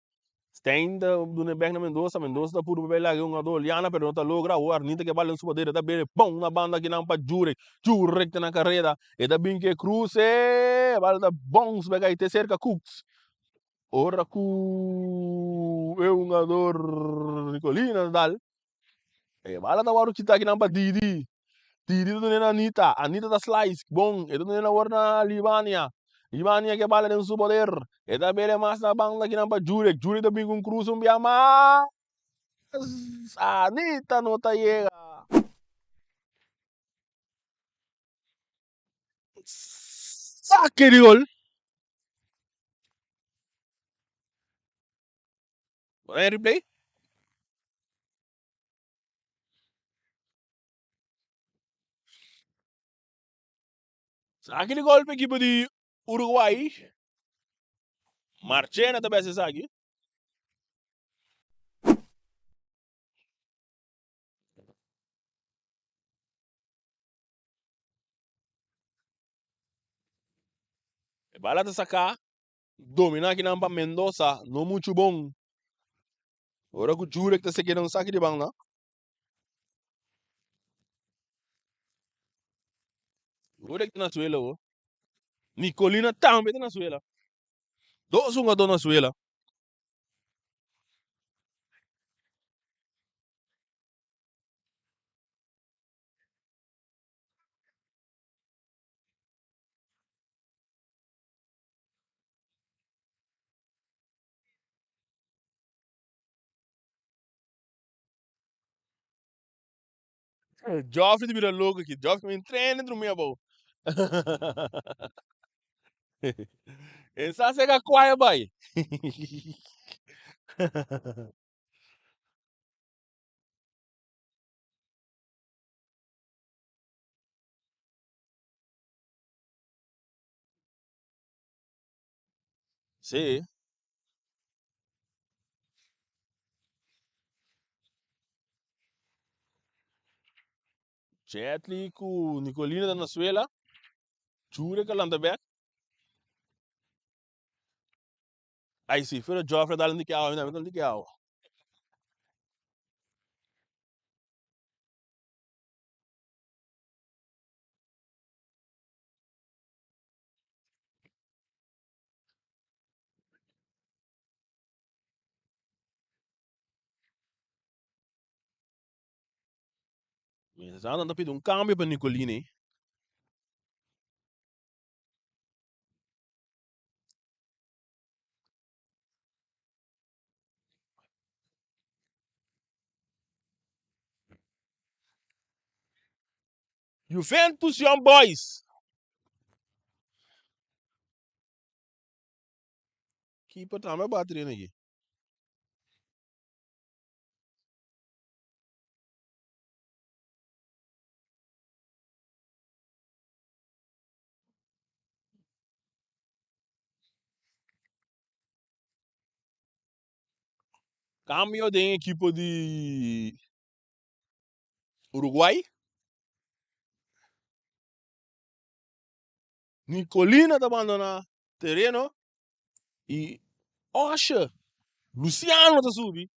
Stein ta dun'e bek na Mendoza, Mendoza ta purba bay laga e hungador Liana pero no ta logra. Awor Arnita ke bal den su poder, e ta bebe bon na banda kinan pa Jurek. Jurek ta na kareda, e ta bin ke kruse, e bal ta bons bek ay te serka Cooks. Ora ku e hungador Nicolina ta dal, e bala ta wòrdu kita akinan pa Didi. Didi ta dun'é na Anita, Anita ta slice bon, e ta dun'é awor na Libania. Libania ke bala den su poder, e ta bele mas na banda akinan pa Jurek, Jurek ta bin ku un krus un bia mas, Anita no ta yega. Sake di gol. Bo ta replay? Sake di gol pa ekipo di Uruguay. Marchena ta bes esaki. E bala ta saká, dominá kinan pa Mendoza, no muchu bon. Ora ku Jurek ta seke den un saki di banda. Jurek ta na suela ho. Nicolina tambe ta na suela. Dos hungadó na suela. Joffrey ta bira loco aki. Joffrey ta entrena drumi abou. E sa sega kwaya bai. Sí. Jetli ku Nicolina ta na suela. Jure ka lanta bek. Ai si, pero Joffrey dal un tiki awa, mi tambe dal un tiki awa. Mientras nan ta pidi un cambio pa Nicolini. Juventus Young Boys. Keeper tambe bati den aki. Cambio den equipo di Uruguay. Nicolina ta bandona tereno y Osher Luciano ta subi.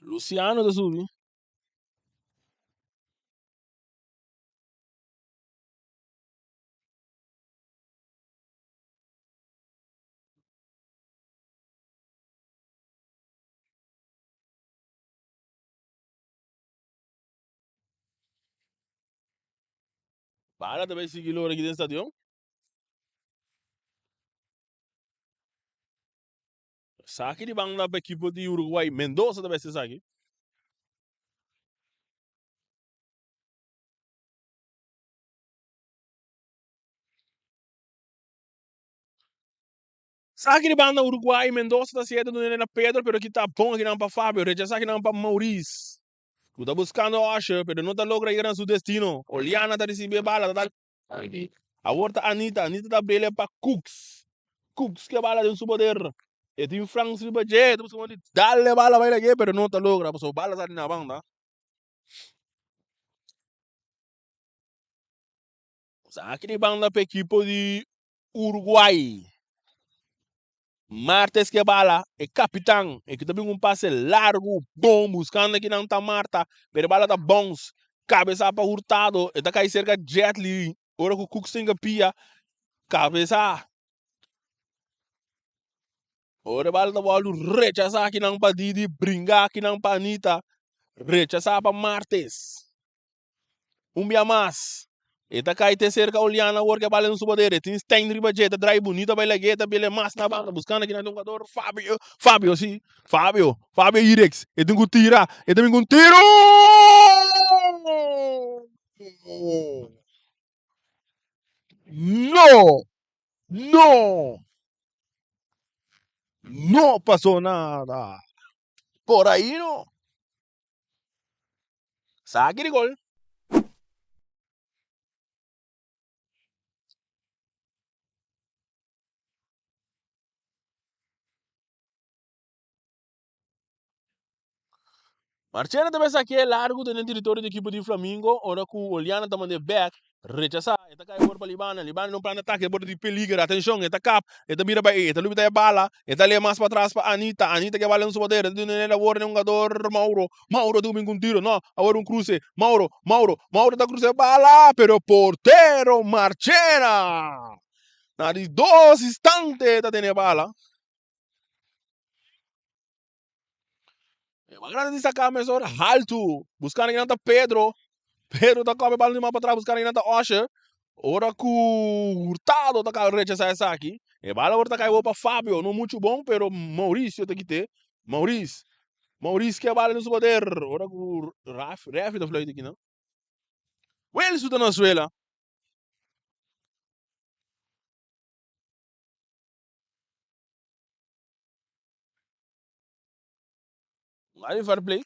Luciano ta subi. Bala ta bay sigui lora aki den stadion. Saki di banda pa ekipo di Uruguay. Mendoza ta bay haci esaki. Saki di banda Uruguay, Mendoza ta siete dun'e na Pedro, pero kita bon akinan pa Fabio, rechasa akinan pa Maurice, ku ta buskando Usher, pero no ta logra yega na su destino. Oliana ta risibi e bala, ta dal Awor ta Anita, Anita ta bele pa Cooks, Cooks ke bala den su poder, e tin Frans riba dje, ta buska modo di dal e bala bai lag'e, pero no ta logra, pasobra bala sali na banda. Saki di banda pa ekipo di Uruguay. Martes ke bala, e kapitan, e ki ta bin un pase largu, bon, buskando kinan ta Marta, pero e bala ta bounce, kabesa pa Hurtado, e ta kai serka Jetli, ora ku Cooks tin ke pia, kabesa. Ora e bala ta wòrdu rechasá kinan pa Didi, bringá kinan pa Anita, rechasá pa Martes. Un bia mas, e ta kai te serka Oliana awor ke bala den su poder. E tin Stein riba dje, ta drai bunita bai lag'é, ta bile mas na banda buskando kinan tin hugador Fabio, Fabio si, Fabio, Fabio Irex. E tin ku tira, e ta bin ku un tiro! No! No! No pasó nada. Por ahí no. Saki di gol. Marchena ta besa saké largu den e teritorio di ekipo di Flamingo ora ku Oliana ta mand'é bèk. Rechasá, e ta kai awor pa Libana. Libana den un plan di atake, e borde di peliger. Atenshon, e ta kap, e ta bira bai ei, e ta lubida e bala, e ta lei mas patras pa Anita. Anita ke bala den su poder, e ta duna el awor na e hungador Mauro. Mauro ta kuminsa ku un tiro, no, awor un kruse. Mauro, Mauro, Mauro ta krusa e bala, pero portero Marchena na di dos instante ta tene e bala. E bala di saka mesora haltu, buskando kinan ta Pedro. Pedro ta kobe bala di mas patras, buskando kinan ta Osher. Ora ku Hurtado ta kaba rechasá esaki, e bala awor ta kai pa Fabio, no muchu bon, pero Mauricio ta kite. Maurice, Maurice ke bala den su poder. Ora ku Raf, refi ta fluit akinan. Wilson ta na suela. Mari fair play.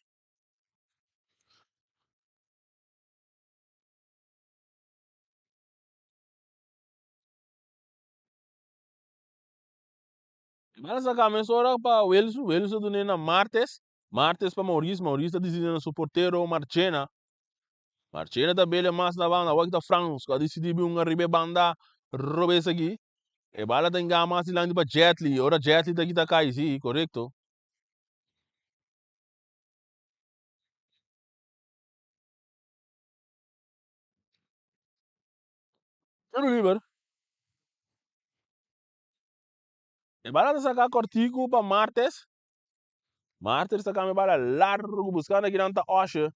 Bala saka mesora pa Wilson, Wilson dun'é na Martes, Martes pa Maurice, Maurice ta disidi na su portero Marchena. Marchena ta bele mas na banda, awor ta Frans ku a disidi bin un ariba e banda robes aki. E bala ta inga mas dilanti pa Jetli, ora Jetli ta kita kai, si, korekto. Tiro liber. E bala ta saka kòrtiku pa Martes. Martes ta kambia bala largu buskando akinan ta Usher.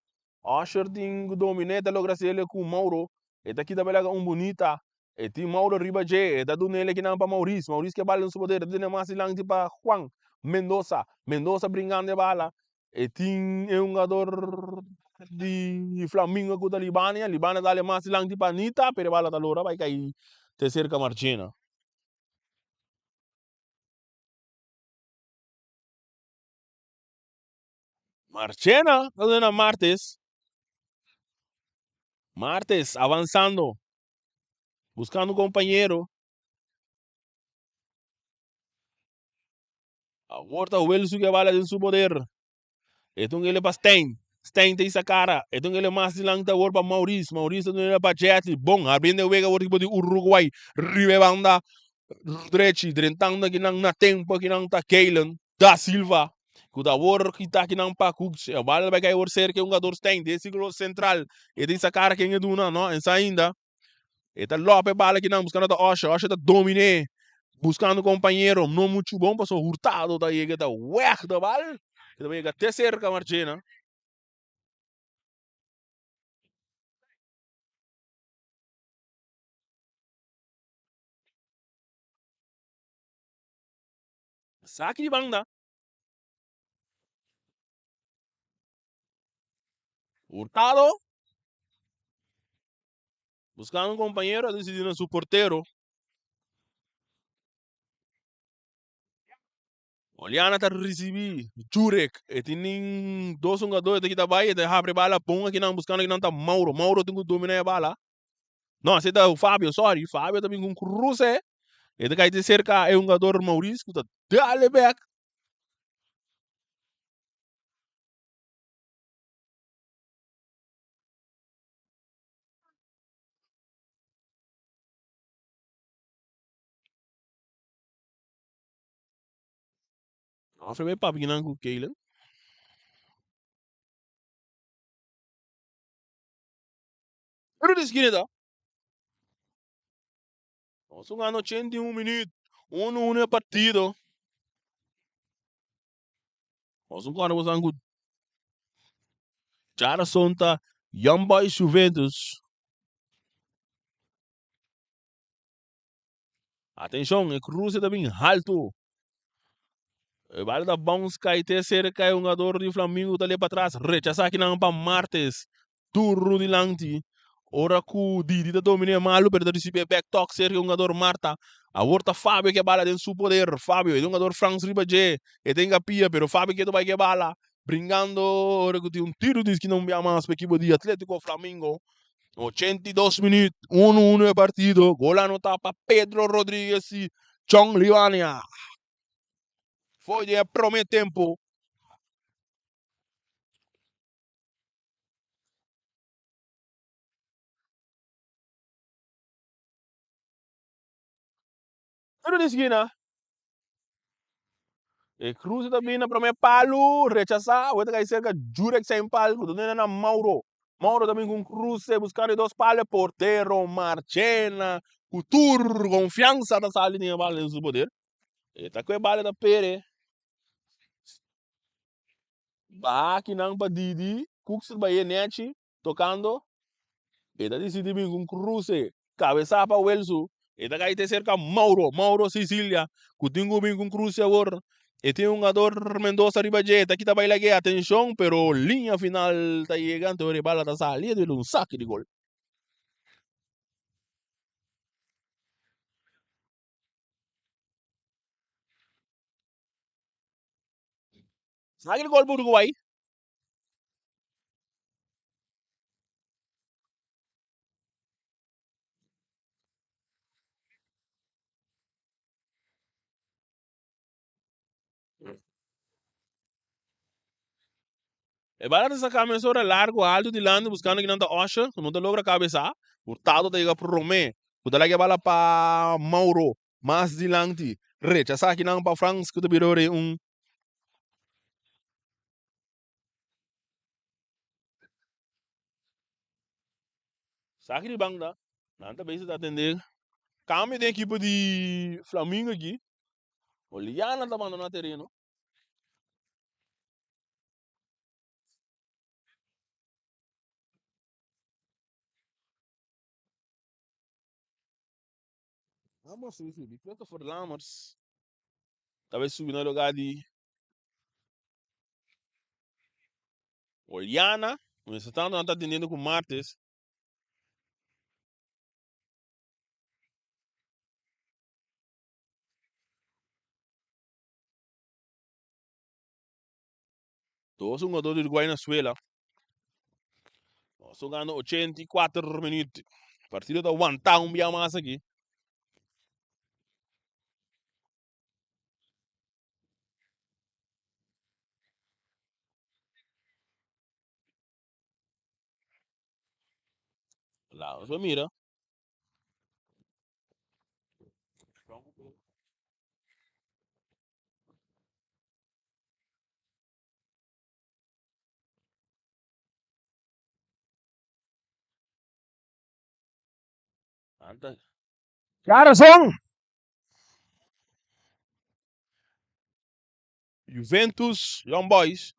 Usher tin ku dominé ta logra hasiel ku Mauro. E ta kita bala un bunita. E tin Mauro riba dje. E ta dunel akinan pa Maurice. Maurice ke bala den su poder. E ta tene mas dilanti pa Juan Mendoza. Mendoza bringando e bala. E tin e hungador di Flamingo ku ta Libania. Libania ta dale mas dilanti pa Anita, pero e bala ta lora bai kai te serka Marchena. Marchena ta duna Martes. Martes avansando, buscando compañero. Awor ta Wilson ke bala den su poder. E ta un ele pa Stein. Stein ta isa kara. E ta un ele mas dilanti awor pa Maurice. Maurice ta un ele pa Jetli. Bon, abriendo e wega awor ekipo di Uruguay. Riba e banda drechi. Drentando akinan na tempo akinan ta Keilen da Silva. Ku ta awor kita akinan pa Cooks. E bala ta bai kai awor serka e hungador Stein den sirkulo sentral. E ta isa kara ken e duna. No, ensa ainda. E ta lopa e bala kinan buscando ta Osher. Osher ta domine buscando compañero. No mucho bon paso Hurtado ta yega ta weg de bal. E ta yega te cerca Marchena. Saki di banda. Hurtado buscando un compañero a decidi na su portero. Oliana ta ricibi Jurek. E tin dos hungador e ta kita bay e ta habri bala bon akinan buscando akinan ta Mauro. Mauro tin cu domina e bala. No, ese ta Fabio, sorry. Fabio ta bin cu un cruce. E ta cay te cerca e hungador Maurice cu ta dale back. Afre bay papia kinan ku Kaylen. Pero di skina ta. Nos un gana 81 minuut. 1-1 e partido. Nos un kòrda bosan ku djarason ta Young Boys Juventus. Atenshon, e kruse ta bin haltu. E bala ta bounce kai te serka e hungador di Flamingo ta le patras. Rechasá kinan pa Martes. Duru dilanti. Ora ku Didi ta dominé malu pero ta risibí e back talk serka e hungador Marta. Awor ta Fabio ke bala den su poder. Fabio, e hungador Frans riba dje. E ta hinka pia pero Fabio ke ta bai ke bala. Bringando ora ku tin un tiro di eskina un bia mas pa ekipo di Atletico Flamingo. 82 minuut, 1-1 e partido. Gol anotá pa Pedro Rodriguez i John Livania. Foi den e promé tempo. Tiro di skina. E cruce ta bini na prome palu, rechasa, awor ta kai cerca Jurek Saint Paul, cu ta duna na Mauro. Mauro ta bini cu un cruce buscando e dos palu, portero Marchena cu tur confiansa ta sali den e bala den su poder. E ta cu e bala ta pere. Baha akinan pa Didi, Cooks ta bai e nechi, tocando. E ta dicidi bin cu un cruce, cabeza pa Welsu. E ta cay te cerca Mauro, Mauro Sicilia, cu tin cu bin cu un cruce awor. E tin un hungador Mendoza riba dje, e ta kita bai lag'e, atencion, pero liña final ta yega, anto e bala ta sali, e ta bira un saki di gol. Saki di gol pa Uruguay. E bala ta saca mesora largo alto dilanti buscando kinan ta Usher cu no ta logra cabeza. Hurtado ta yega prome cu ta laga e bala pa Mauro. Mas dilanti rechasa kinan pa Frans cu ta bira ora un. Saki di banda nan ta bezig ta atende cambio den ekipo di Flamingo aki. Oliana ta bandoná tereno. Lammers ta subi, Christopher Lammers ta bai subi na lugar di Oliana. Mientras tanto nan ta atendiendo ku Martes. Dos hungador di Uruguay na suela. Nos jugando 84 minuut. Partido ta wanta un bia mas aki. Laat ons mira. Anta. Garrison! Juventus, Young Boys.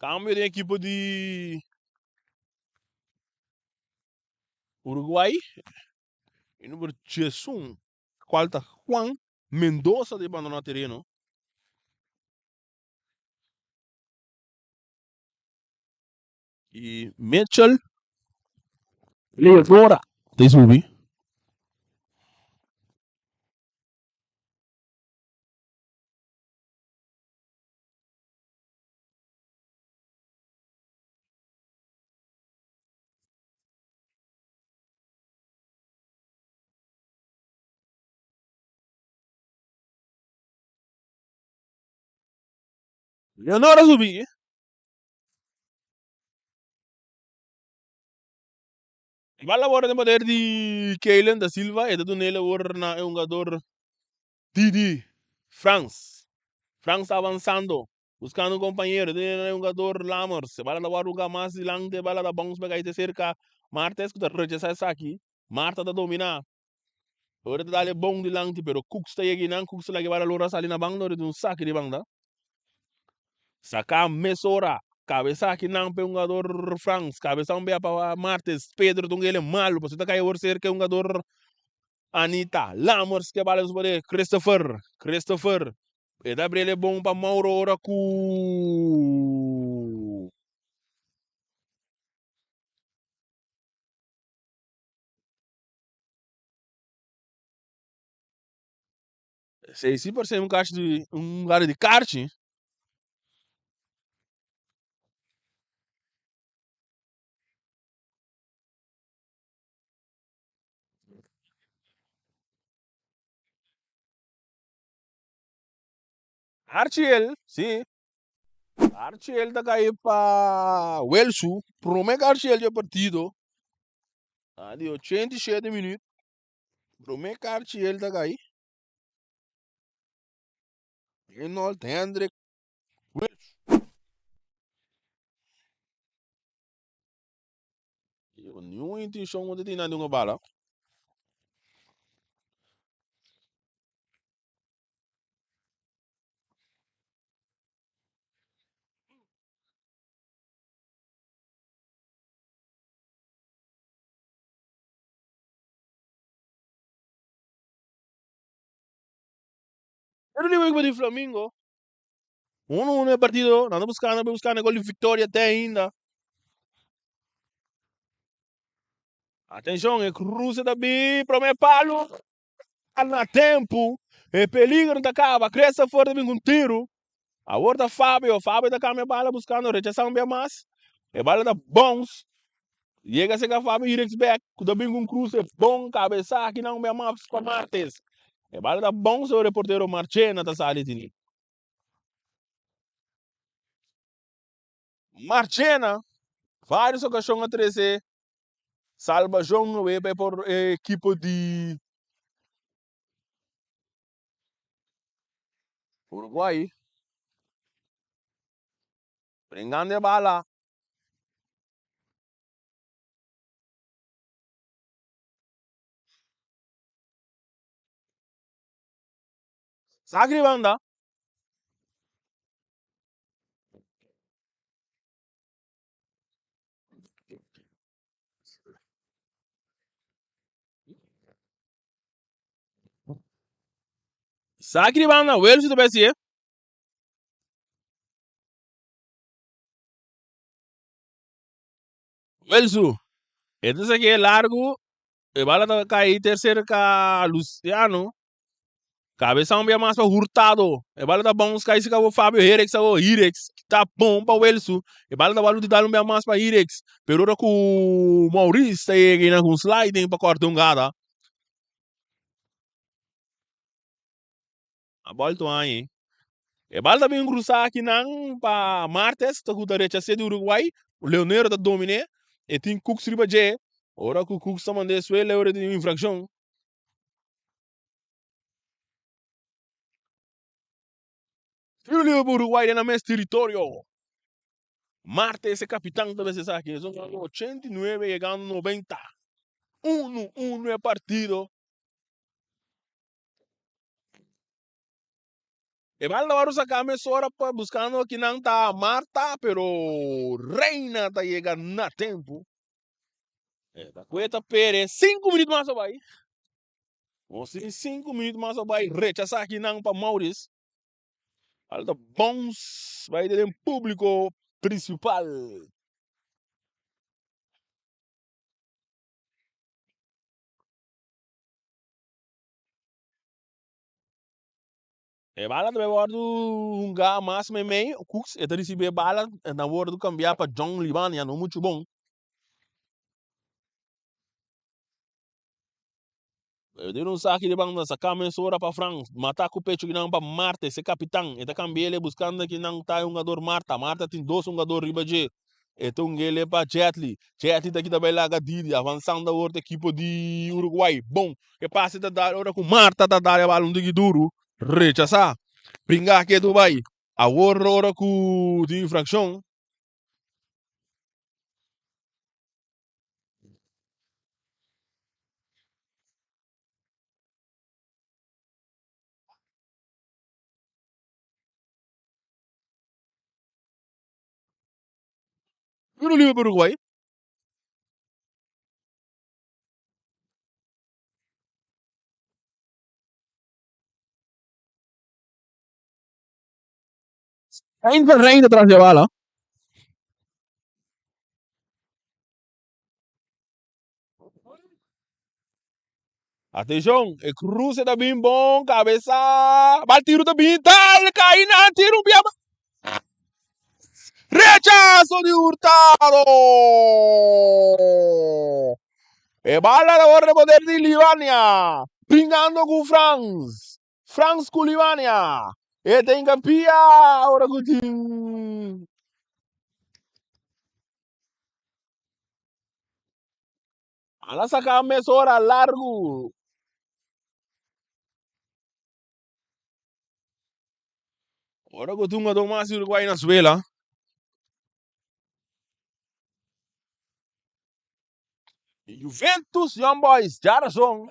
Cambio den equipo di Uruguay. E numero 11, cual ta Juan Mendoza di bandona tereno. Y Mitchell Leonora ta subi. Leonora subi. E bal awor den poder di Keilen da Silva. E ta dun'el awor na e hungador Didi Frans. Frans ta avansando, buscando un compañero. E na e hungador Lammers. E bala ta wòrdu hunga mas dilanti. E bala ta bounce bek ahí cerca Martes ku ta rechasa esaki. Marta ta domina. Ora ta dal e bon dilanti pero Cooks ta yega einan. Cooks ta laga e bala lora sali na banda ora tin un saki di banda. Saka mesora. Kabesa akinan pa e hungador Frans. Kabesa un bia pa Martes. Pedro ta un gele malu pasobra ta kai awor serka e hungador Anita. Lammers ke bala su poder. Christopher. Christopher. E ta abriel e bon pa Mauro ora ku Esei si parse un kashi di un lugar di karchi. Archiel, si. Archiel ta kai pa Welsu. Prome ku Archiel dje partido. Na di 87 minuut. Prome ku Archiel ta kai. Reynold Hendrik Welsu. Niun intenshon ku ta tin na duna bala. Pero di equipo di Flamingo. 1-1 e partido. Nan ta buscando, buscando gol di victoria te ainda. Atención, e cruce ta bi, prome palo. Na tempu, e peligro ta kaba. Christopher ta bin ku un tiru. Awor ta Fabio. Fabio ta kambia bala buskando rechasá un bia mas. E bala ta bounce. Yega serka Fabio Irix bek ku ta bin ku un kruse bon kabesá akinan un bia mas pa Martes. E bala ta bounce ora e portero Marchena ta sali tini. Marchena varios okashon a trese Salbacion awe pa e por e ekipo di Uruguay. Bringando e bala. Sak riba anda. Sak riba anda. Welsu ta bai siye. Welsu. E ta saki e largu. E bala ta kai ter serka Luciano. Cabezão bia mas pa Hurtado. E bala ta bounce kai sika bo Fabio Herix awo. Herix ta bom pa Welsu. E bala ta balu di dal un bia mas pa Herix. Pero ora ku Maurice ta yega ina ku un sliding pa korta un gada. A bolto añe. E bal ta bin cruza akinan pa Martes ta ku ta rechasé di Uruguay. Leonero ta dominé. E tin Cooks riba dje. Ora ku Cooks ta mand'é suela e ora tin infraccion. Tiro libre pa Uruguay den nan mes teritorio. Martes e capitan ta mester esaki. Esun 89 yegando 90. Uno uno e partido. E bal ta saca mesora pa buscando kinan ta Marta, pero Reina ta yega na tempo. E ta cueta Perez, 5 minuut mas a bay. Nos tin 5 minuut mas a bay, rechasa kinan pa Maurice. Bal ta bounce bay den publico principal. E bala ta bay wordo hunga mas meimei. Cooks e ta ricibi e bala e ta wordo cambia pa John Libania, no mucho bon. E tin un saki di banda saca mesora pa Frans, mata cu pecho kinan pa Martes, e capitan. E ta cambi'el buscando kinan ta e hungador Marta. Marta tin dos hungador riba dje. E ta ungele pa Jetli. Jetli ta kita bay laga Didi, avansando awor ta ekipo di Uruguay. Bon, e pase ta dal ora cu Marta ta dal e bal un tiki duru. Rechasa. Bringa ketu bay. Awor ora cu tin infraccion. Tiro libre pa Uruguay. Eind van Reina tras de bala. Atención, e cruce ta bin bon, cabeza. Bal tiro ta bin, tal, cai na tiro bia. Rechazo di Hurtado. E bala ta worde poder di Libania. Bringando cu Frans. Frans cu Libania. E ta encapia ora cu tin. Ala saca mesora largo. Ora ku tin un jugador mas di Uruguay na suela. Juventus Young Boys, djarason.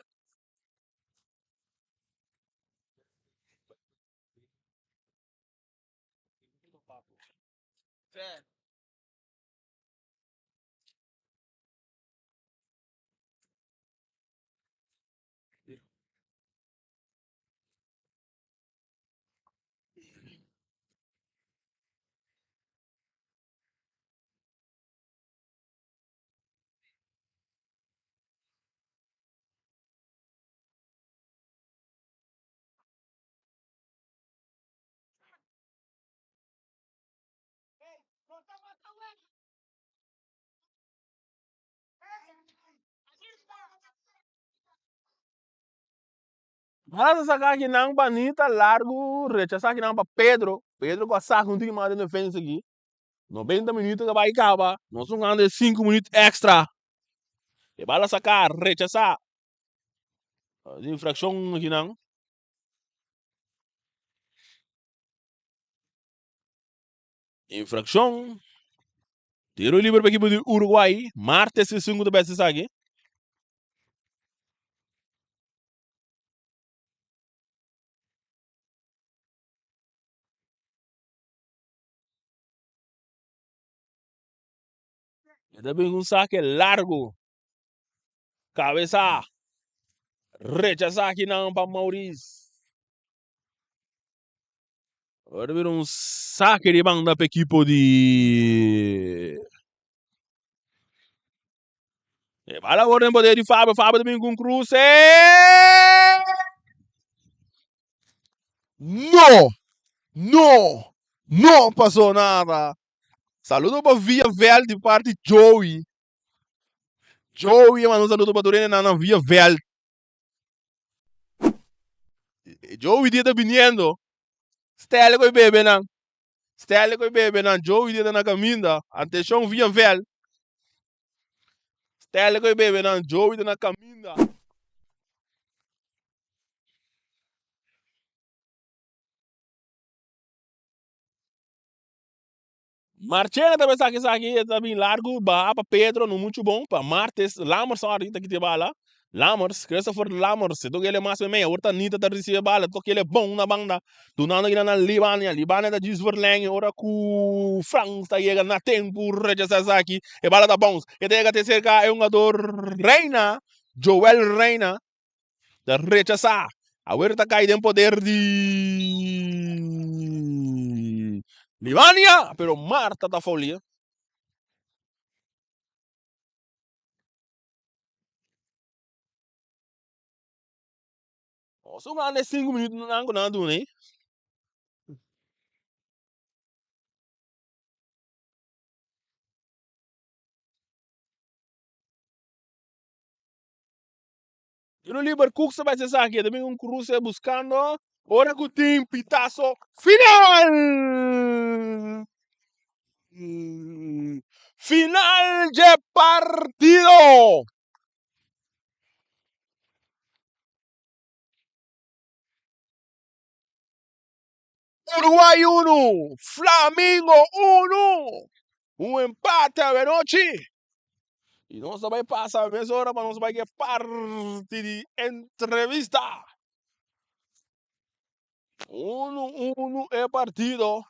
Basa saka akinan pa Anita largu rechasa akinan pa Pedro. Pedro ku a saka un tiki mas den defensa aki. 90 minuto ta bai kaba. Nos un gana de 5 minuut extra. E bala saka, rechasa. Infraccion akinan. Infraccion. Tiro libre pa ekipo di Uruguay. Martes e 5 ta bes esaki. E ta bin un sake largo. Cabeza. Rechasa akinan pa Maurice. Ora bira un sake di banda pa ekipo di E bala awor den poder di Fabio. Fabio ta bin ku un kruse. No! No! No pasó nada. Saludo pa Via Veld di parti Joey. Joey a manda un saludo pa tur hende na Via Veld. Joey dia ta biniendo. Stelle ku e bebenan. Stelle ku e bebenan. Joey dia ta na kaminda. Atenshon Via Veld. Stelle ku e bebenan. Joey ta na kaminda. Marchena ta pensá ki esaki e ta bin largu baha pa Pedro no muchu bon pa Martes Lammers ora ta kita e bala Lammers Christopher Lammers e toka el mas meimei awor ta Anita ta risibi e bala toka el bon na banda dunando kina na Libania Libania ta djis verleng ora ku Frans ta yega na tempu rechasa esaki e bala ta bounce e ta yega te serka e hungador Reina Joel Reina ta rechasá. Awer ta kai den poder di Libania, pero Marta ta folia. Nos un anda 5 minuut nan ku nan duna. Tiro liber Cook ta bai esaki, ta bin un cruce buscando ora cu tin pitazo final! Final dje partido! Uruguay 1, Flamingo 1. Un empate avenochi. Y nos ta bai pasa mesora pa nos bai ke parti di entrevista. 1-1 e partido.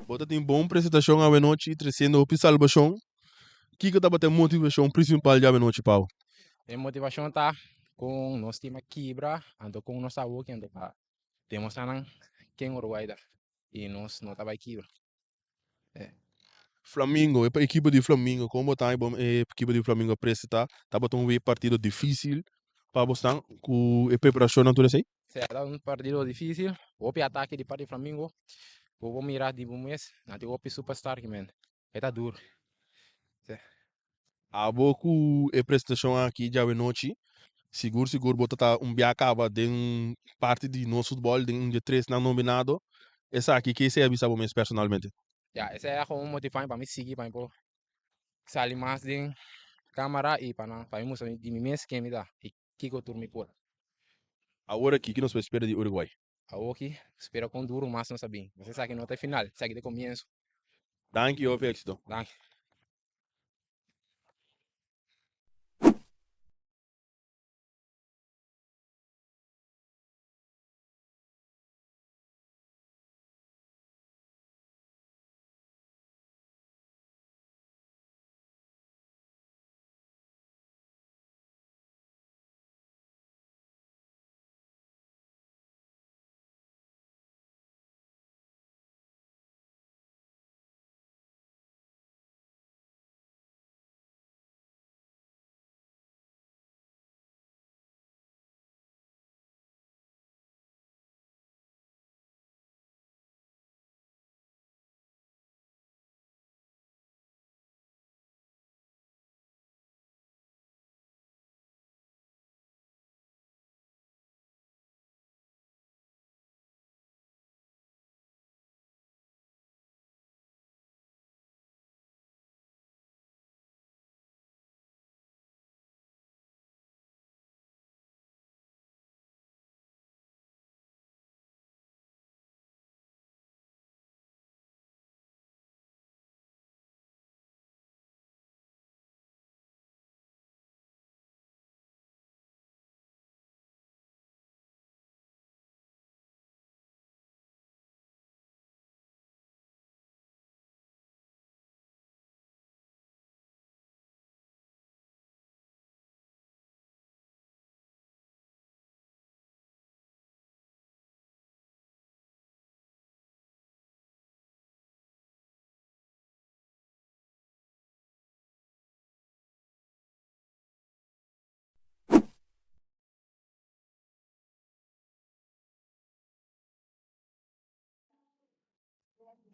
Bo ta tin bon presentacion awenochi treciendo hopi salbacion. Kiko tabata e motivashon prinsipal djawe-nochi pa bo? E motivashon ta kon nos tim a kibra anto kon nos ta awoki anto pa demostrá nan ken Uruguay ta i nos no ta bai kibra. Flamingo, e ekipo di Flamingo, kon bo ta e ekipo di Flamingo a presentá? Tabata un partido difísil pa bosnan ku e preparashonnan tur esei? Sí, tabata un partido difísil, hopi atake di parti di Flamingo, bo por mira di bo mes nan tin hopi superstar ki men e ta duru. Sí. Abo ku e presentashon aki djawe-nochi, sigur sigur bo ta ta un bia kaba den parti di nos futbòl den un di e tresnan nominado. Esaki ke esei a bisa bo mes personalmente? Ya, esei a komo motivá mi pa mi sigui pa mi por sali mas den kamara i pa nan pa mi mustra di mi mes ken mi ta i kiko tur mi por. Awor aki ki nos por spera di Uruguay? Awoki spera kon duru mas nos a bin. Nos esaki no ta e final, esaki ta e komienso. Danki hopi éxito. Danki.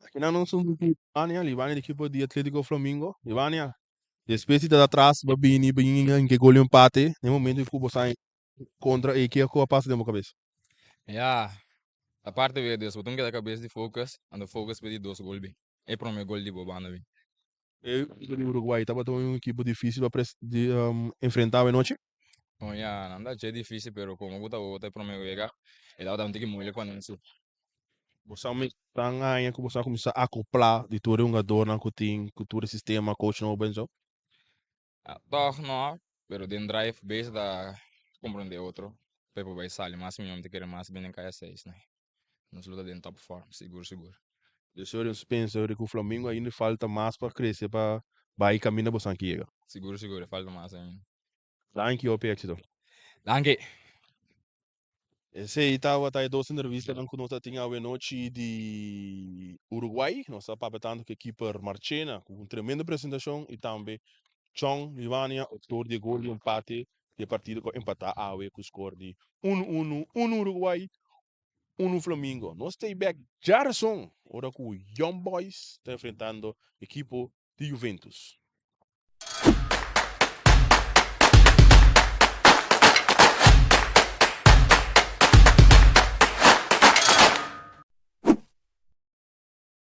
Aki nan nos un ku Libania, Libania di ekipo di Atletico Flamingo. Libania, despues di ta atras bo bini bin hinka e gol di empate na e momento ku bo sa kontra e ke ku a pasa den bo kabes? Ya, aparte wea des bo tin keda kabes di focus, anto focus pa di dos gol bin, e prome gol di bo banda bin. E ekipo di Uruguay tabata un ekipo dificil pa di enfrenta awe nochi? No ya, nan ta dje dificil pero como cu ta ota e prome wega e tabata un tiki moeilijk pa nan si. Bo sa tan aña cu bo sa cuminsa acopla di tur e hungadornan cu tin, cu tur e sistema, coach nobo enzo? Tog no, pero den drive bes ta comprende otro pa e por bay sali mas miho mi ta kere mas bini kaya seis nan. Nos lo ta den top form sigur sigur. Deseo den Spencer di ku Flamingo ainda falta mas pa krese pa bai kaminda bosan ki yega. Sigur sigur e falta mas ainda. Danki hopi exito. Danki. Esei tabata e dos entrevistanan ku nos a tin awenochi di Uruguay. Nos a papia tantu ku e keeper Marchena ku un tremendo presentashon i tambe Chong Livania, outor di e gol di empate di e partido ku a empatá awe ku skor di unu unu, unu Uruguay, unu Flamingo. Nos ta ei bek djarason ora ku Young Boys ta enfrentando ekipo di Juventus.